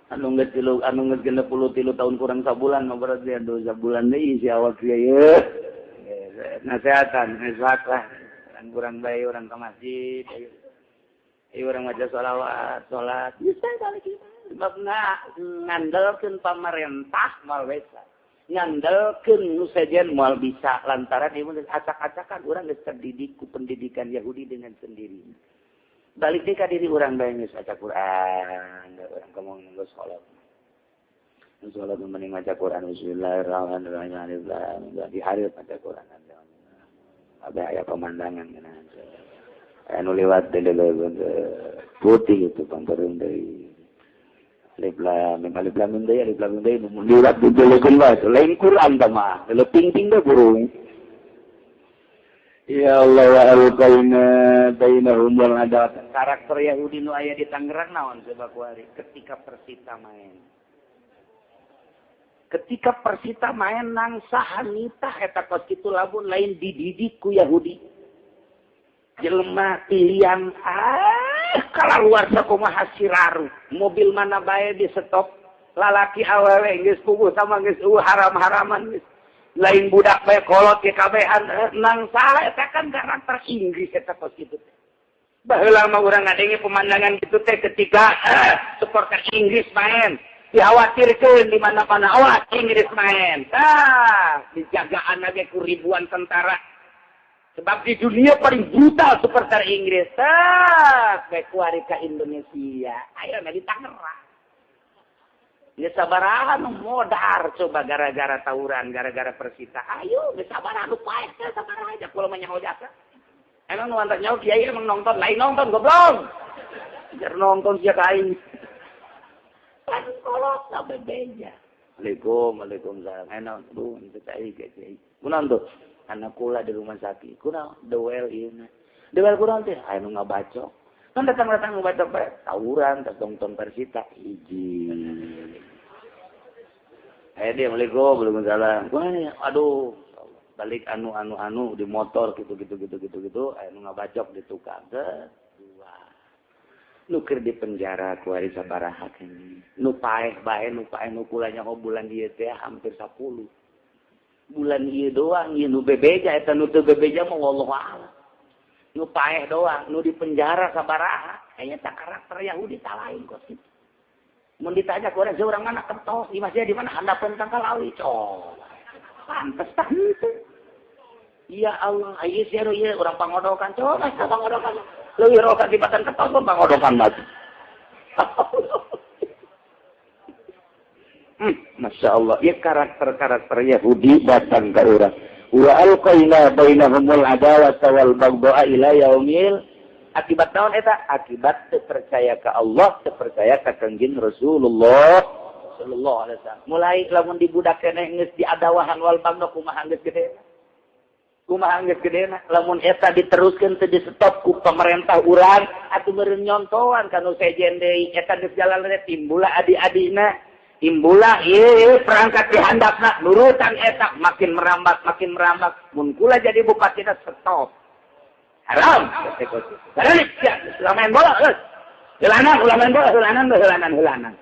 Anu geus 3 anu geus 63 tahun kurang sabulan mah berarti aya sabulan deui si awak ieu ye. Nasehatan, nasihat lah. Urang kurang bae urang ka masjid, ayo urang maca sholawat, salat. Bisa balik ieu. Sebabna ngandelkeun pamarentah moal bisa. Ngandelkeun nu sejen moal bisa lantaran ieu geus acak-acakan urang geus terdidik ku pendidikan Yahudi dengan sendirinya. Balik deui ka diri urang bae geus maca Quran, urang kamu geus salat. Salat mending maca Quran bismillahirrahmanirrahim. Di hari maca Quran. Abeh aya pemandangan kana. Aya nu lewat putih itu pampereun deui. Alif lam mim deui, alif lam mim deui mun liwat dijelekeun bae lain Quran tah mah. Leuting-ting teh burung. Ya Allah wa alqaina bainahum wal adawat. Karakter Yahudi nu aya di Tangerang naon coba kuari ketika Persita main. Ketika Persita main nang saha nitah eta kos kitu lamun lain dididik ku Yahudi. Jelema pilihan kala luar sakumaha siraru. Mobil mana bae di stop lalaki awewe geus puguh sama geus eueuh haram-haraman geus. Lain budak bae kolot ge kabehan nang saha eta kan karakter Inggris eta kos kitu teh. Baheula mah urang ngadenge pemandangan kitu teh ketika supporter Inggris main. Dikhawatirkeun di mana-mana awas Inggris main. Tah, dijagaan lagi ku ribuan tentara. Sebab di dunia paling brutal supporter Inggris. Tah, bae kuari ka Indonesia. Ayo na di Tangerang. Geus sabaraha nu modar coba gara-gara tawuran, gara-gara Persita. Ayo, geus sabaraha nu paeh teh sabaraha aja kula mah nyaho jasa. Emang nu antak nyaho kiai emang nonton, lain nonton goblok. Jar nonton sia ka aing. Kan kolot na bebeja. Waalaikum, waalaikumsalam. Enak, duh, itu cai kiai. Kunaon tuh? Anak kula di rumah sakit. Kunaon? Duel ieu na. Duel kunaon teh? Aya nu ngabacok. Kan datang-datang ngabacok bae, tawuran, tas nonton Persita. Hiji. Dia Assalamualaikum, waalaikumsalam. Aduh, balik anu di motor gitu, anu ngabacok di tukang. Dua. Nu keur di penjara ku ari sabaraha keneh. Nu paeh bae, nu paeh nu kula nyaho bulan ieu teh hampir 10. Bulan ieu doang ieu nu bebeja eta nu teu bebeja mah wallahu a'lam. Nu paeh doang, nu di penjara sabaraha, kayaknya tak karakter Yahudi tak lain kok gitu. Mun ditanya ku urang, urang mana kentos, di masjid di mana handapeun tangkal awi, coba. Pantes tah henteu. Ya Allah, ieu sia nu ieu urang pangodokan, coba sia pangodokan. Leuwih roka tibatan kentos mah pangodokan mah. Masya Allah, ieu karakter-karakter Yahudi datang ka urang. Wa alqaina bainahumul adawata wal baghdha ila yaumil. Akibat naon eta? Akibat teu percaya ka Allah, teu percaya ka Kangjeng Rasulullah sallallahu alaihi wasallam. Mulai lamun dibudak keneh geus diadawahan wal baghdha kumaha geus gedena. Kumaha geus gedena lamun eta diteruskeun teu di stop ku pemerintah urang atuh meureun nyontoan ka nu sejen deui eta geus jalan teh timbula adi-adina. Timbula ieu perangkat dihandapna nurutan eta makin merambat mun kula jadi bupati teh stop. Haram. Balik ya, ulah main bola geus. Heulanan ulah main bola, heulanan heulanan heulanan.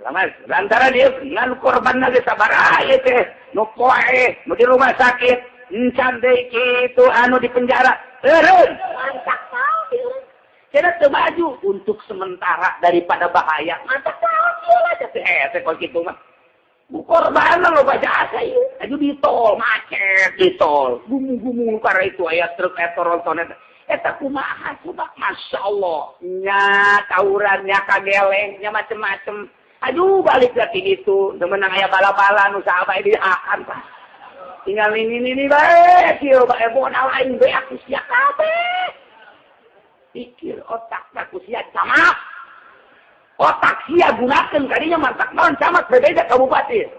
Lama lantaran ieu ngan korbanna geus sabaraha ieu teh, nu poe, nu di rumah sakit, encan deui kitu anu di penjara. Eureun, mantak tahu eureun. Cenah teu maju untuk sementara daripada bahaya. Mantak tahu ieu lah teh teh kos kitu mah. Bu korbanna loba jasa ieu. Aju di tol macet di tol. Gumu-gumu karena itu aya truk eta tronton eta. Eta kumaha coba Masya Allah. Nya tawuran nya kageleng nya macem-macem. Aduh balik lagi itu. Temenang aya bala-bala nu saha bae dihakan tah. Tinggal ini bae kieu bae modal aing beak ku sia kabeh. Pikir otak ku sia camak. Otak sia gunakeun kadinya mantak naon camat berbeda kabupaten.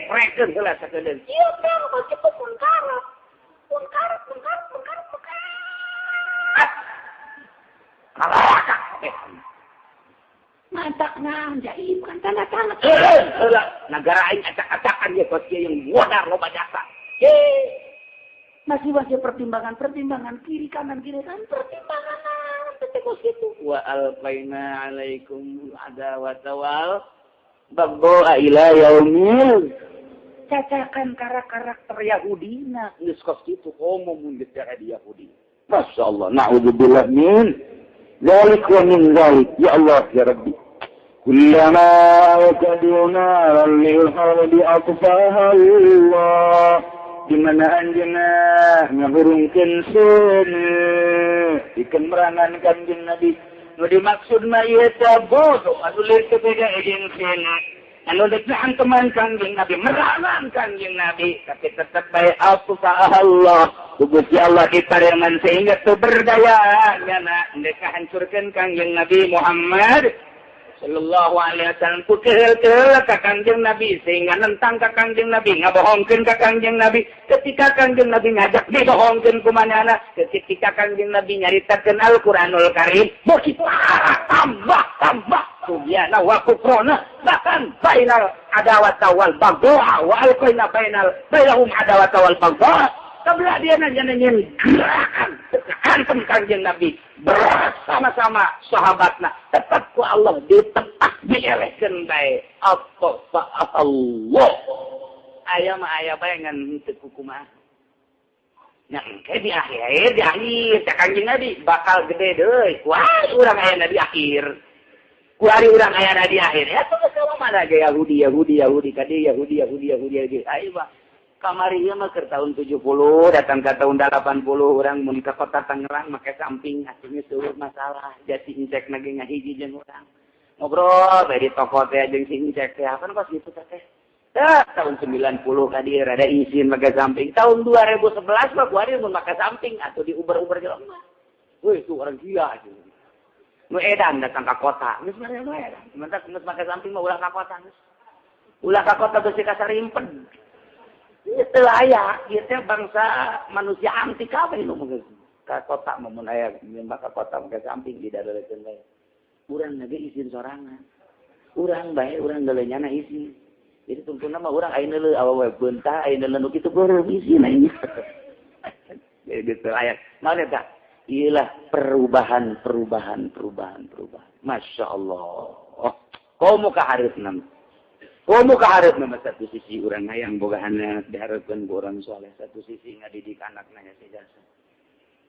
Rekeun heula sakedeung. Ieu teh make pungkarat. Pungkarat pungkarat pungkarat pungkarat. Kalah kabeh. Mantak naon jaib kan tanda tangan. Heula nagara aing acak-acakan ieu kos ieu yang modar loba jasa. Masih masih pertimbangan-pertimbangan kiri kanan pertimbangan kos kitu. Wa alqaina alaikum adawata wal baghdha ila yaumil. Cacakan karakter Yahudina geus kos kitu komo mun geus jadi Yahudi. Masyaallah, na'udzubillah min dzalik wa min dzalik. Ya Allah ya Rabbi. Kullama waqadu naran lil harbi atfaha Allah. Di mana anjeunna ngahurungkeun seuneu pikeun merangan Kangjeng Nabi. Nu dimaksud mah ieu teh bodoh anu leutik beda jeung seuneu. Anu deuk teman Kangjeng Nabi merangan Kangjeng Nabi tapi tetep bae atfaha Allah. Gusti Allah dipareman sehingga teu berdaya nyana deuk hancurkeun Kangjeng Nabi Muhammad sallallahu alaihi wasallam ku keheul-keheul ka Kangjeng Nabi sehingga nentang ka Kangjeng Nabi ngabohongkeun ka Kangjeng Nabi ketika Kangjeng Nabi ngajak dibohongkeun ku manehna ketika Kangjeng Nabi nyaritakeun Al-Qur'anul Karim begitu tambah tambah tubyana wa kufrana bahkan bainal adawata wal baghdha wa alqaina bainal bainahum adawata wal baghdha sebelah dia nanya-nanyain gerakan antem Kangjeng Nabi bersama-sama sahabatna tetap ku Allah ditepak dielehkeun bae apa Allah aya mah aya bae ngan teu kumaha nya engke di akhir cak Kangjeng Nabi bakal gede deui kuari urang aya di akhir kuari urang aya di akhir ya teu Mana ge Yahudi Yahudi Yahudi kadi Yahudi Yahudi Yahudi Yahudi. Ayo mah kamari ieu mah keur tahun 70 datang ka tahun 80 urang mun ka kota Tangerang make samping atuh seueur masalah. Jati incek na ge ngahiji jeung urang. Ngobrol bae di toko teh jeung si incek teh kan kos kitu teh. Tahun 90 kadi rada izin make samping. Tahun 2011 mah kuari mun make samping atuh diuber-uber jelema. Wih, itu orang gila gitu. Nu edan datang ka kota. Geus mah nu edan. Mentak geus make samping mah ulah ka kota geus. Ulah ka kota geus kasarimpen. Ieu teu aya, ieu teh bangsa manusia anti kabeh nu geus. Ka kota mah mun aya nyembah ka kota make samping didadalekeun bae. Urang ge izin sorangan. Urang bae urang deuleunyana izin. Jadi tungtungna mah urang aya neuleuh awewe beunta aya neuleuh nu kitu beureum izin aing. Jadi geus aya. Naon eta? Iyalah perubahan, perubahan, perubahan, perubahan. Masya Allah. Komo kaharepna. Komo kaharepna satu sisi urang hayang boga anak diharapkeun ku urang soleh, satu sisi ngadidik anakna nya jasa.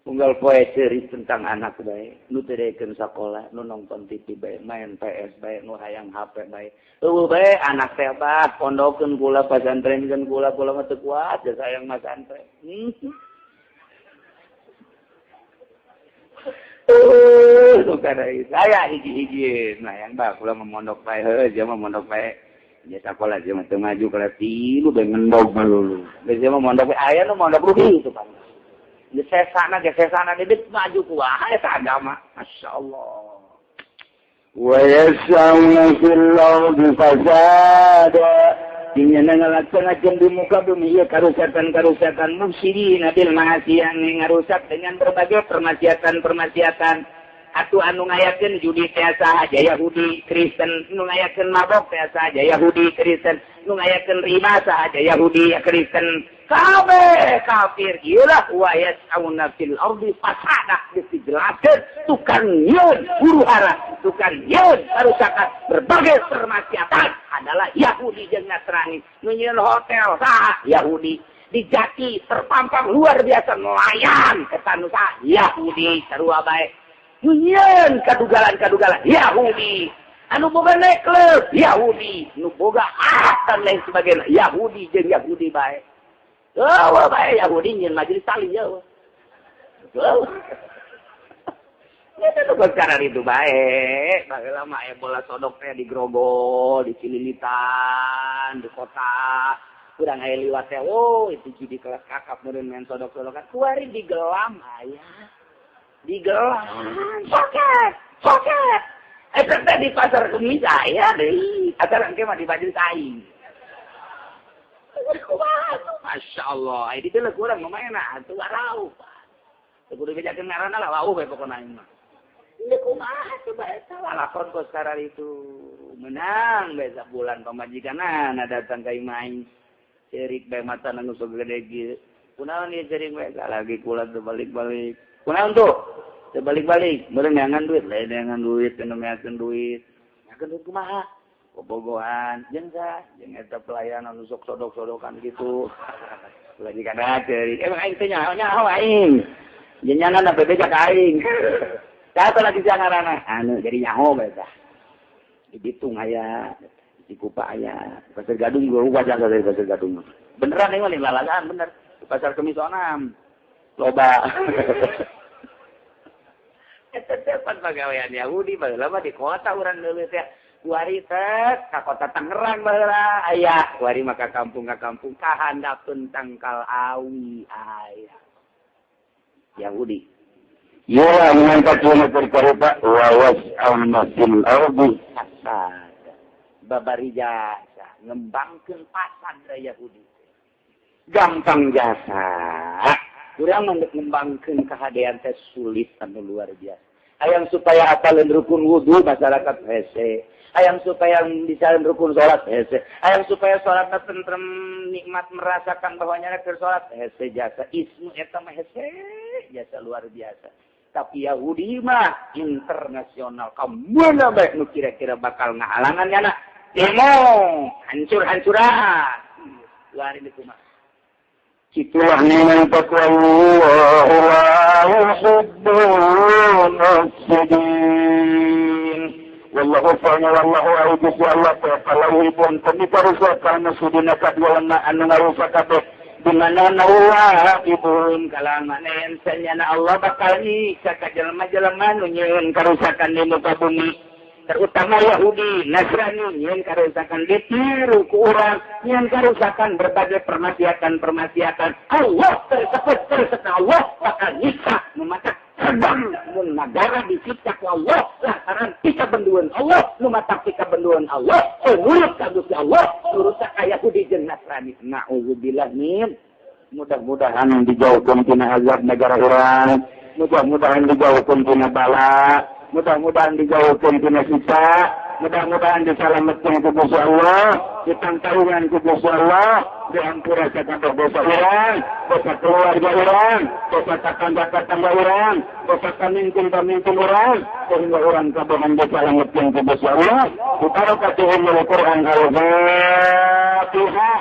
Unggal poe ceurik tentang anak bae, nu teu daekeun sakola, nu nonton TV bae, main PS bae, nu hayang HP bae. Eueuh bae anak teh bah pondokeun kula pasantrenkeun kula, kula mah teu kuat jasa hayang masantren. Saya hiji-hiji nah yang bah kula memondok bae heuh dia mah mondok bae dia sakola dia mah teu maju kelas 3 bae ngendog melulu dia mah mondok bae aya nu mondok rugi itu kan geus sesana geus sesana deuk maju ku wae eta agama masyaallah wa yas'una fil ardi fasada dinyana ngalaksanakeun di muka bumi ieu karusakan-karusakan mufsidina bil ma'asiyah ngarusak dengan berbagai permaksiatan-permaksiatan atuh anu ngayakeun judi teh saha Yahudi Kristen nu ngayakeun mabok teh saha Yahudi Kristen nu ngayakeun riba saha Yahudi Kristen kabeh kafir ieu lah wa yas'auna fil ardi fasada geus dijelaskeun tukang yeun huru hara tukang yeun karusakan berbagai permaksiatan adalah Yahudi jeung Nasrani nu nyieun hotel saha Yahudi di Jati terpampang luar biasa nelayan eta nu saha Yahudi sarua bae nu nyieun kadugalan-kadugalan Yahudi anu boga nightclub Yahudi nu boga dan lain sebagainya Yahudi jeung Yahudi bae. Oh, bae Yahudi nyieun majelis saling ya. Oh. Ya itu perkara itu bae. Baheula mah aya bola sodok teh di Grogol, di Cililitan, di kota. Kurang aya liwat teh, oh itu judi kelas kakap meureun main sodok-sodokan. Kuari digelam aya. Digelam. Soket, soket. Eta teh di pasar Kemis aya deui. Acara engke mah di majelis aing. Masya Allah, ini teh kurang lumayan nah, tuh warau. Kudu bejakeun ngaranna lah wau we pokona aing mah. Ieu kumaha coba eta lalakon kos karar itu. Menang bae sabulan pamajikanna datang ka imah aing. Ceurik bae matana nu sok gede kieu. Kunaon ieu ceurik bae lagi kula teu balik-balik. Kunaon tuh? Teu balik-balik, meureun neangan duit, lain neangan duit, neangan duit. Neangan duit kumaha? Bobogohan jeung sa jeung eta pelayan anu sok sodok-sodokan gitu. Lagi kada ceurik. Emang aing teh nyaho aing. Jeung nyana bebeja ka aing. Saha lagi sia ngaranna? Anu jadi nyaho bae tah. Di Bitung aya, di Kupa aya, Pasar Gadung gua wajah dari Pasar Gadung. Beneran ieu mah lalagaan bener. Di Pasar Kemis onam. Loba. Eta teh pan pagawean Yahudi baheula mah di kota urang deuleu teh. Kuari teh ka kota Tangerang baheula aya, kuari mah ka kampung kahandapeun tangkal awi aya. Yahudi. Ya mangkatuna perkarupa wa was'auna fil ardi fasada. Babari jasa ngembangkeun pasad Yahudi. Gampang jasa. Urang mah ngembangkeun kahadean teh sulit anu luar biasa. Hayang supaya apaleun rukun wudu masyarakat hese. Hayang supaya bisa rukun salat hese. Hayang supaya salatna tentrem nikmat merasakan bahwa nyana keur salat hese jasa ismu eta mah hese jasa luar biasa. Tapi Yahudi mah internasional ka mana bae nu kira-kira bakal ngahalangan nyana demo hancur-hancuran. Luar ini kumaha. Itulah memang takwa Allah la yuhibbul mufsidin. Wallahu ta'ala wallahu a'lam Allah ta'ala yuhibun pemikarusak kaum muslimina kadua anu ngarusak kabeh di mana nawahibun kalamana yang sanyana Allah bakal nyiksa ka jelema-jelema nu nyieun karusakan di muka bumi, terutama Yahudi, Nasrani nyieun karusakan ditiru ku urang, nyieun karusakan berbagai permaksiatan-permaksiatan. Allah tersebut terserta Allah bakal nyiksa nu mata sedang mun nagara disiksa ku Allah lantaran pika benduan Allah, nu mata pika benduan Allah, nurut ka Gusti Allah, nurut ka Yahudi jeung Nasrani. Na'udzubillah min. Mudah-mudahan dijauhkeun tina azab negara urang, mudah-mudahan dijauhkeun tina bala, mudah-mudahan dijauhkeun tina siksa, mudah-mudahan disalametkeun ku Gusti Allah, ditangtauan ku Gusti Allah, diampura sakabeh dosa urang, dosa keluarga urang, dosa tetangga-tetangga urang, dosa pamimpin-pamimpin urang, sehingga urang kabehan disalametkeun ku Gusti Allah. Bibarakatihimul Qur'an al-Fatihah.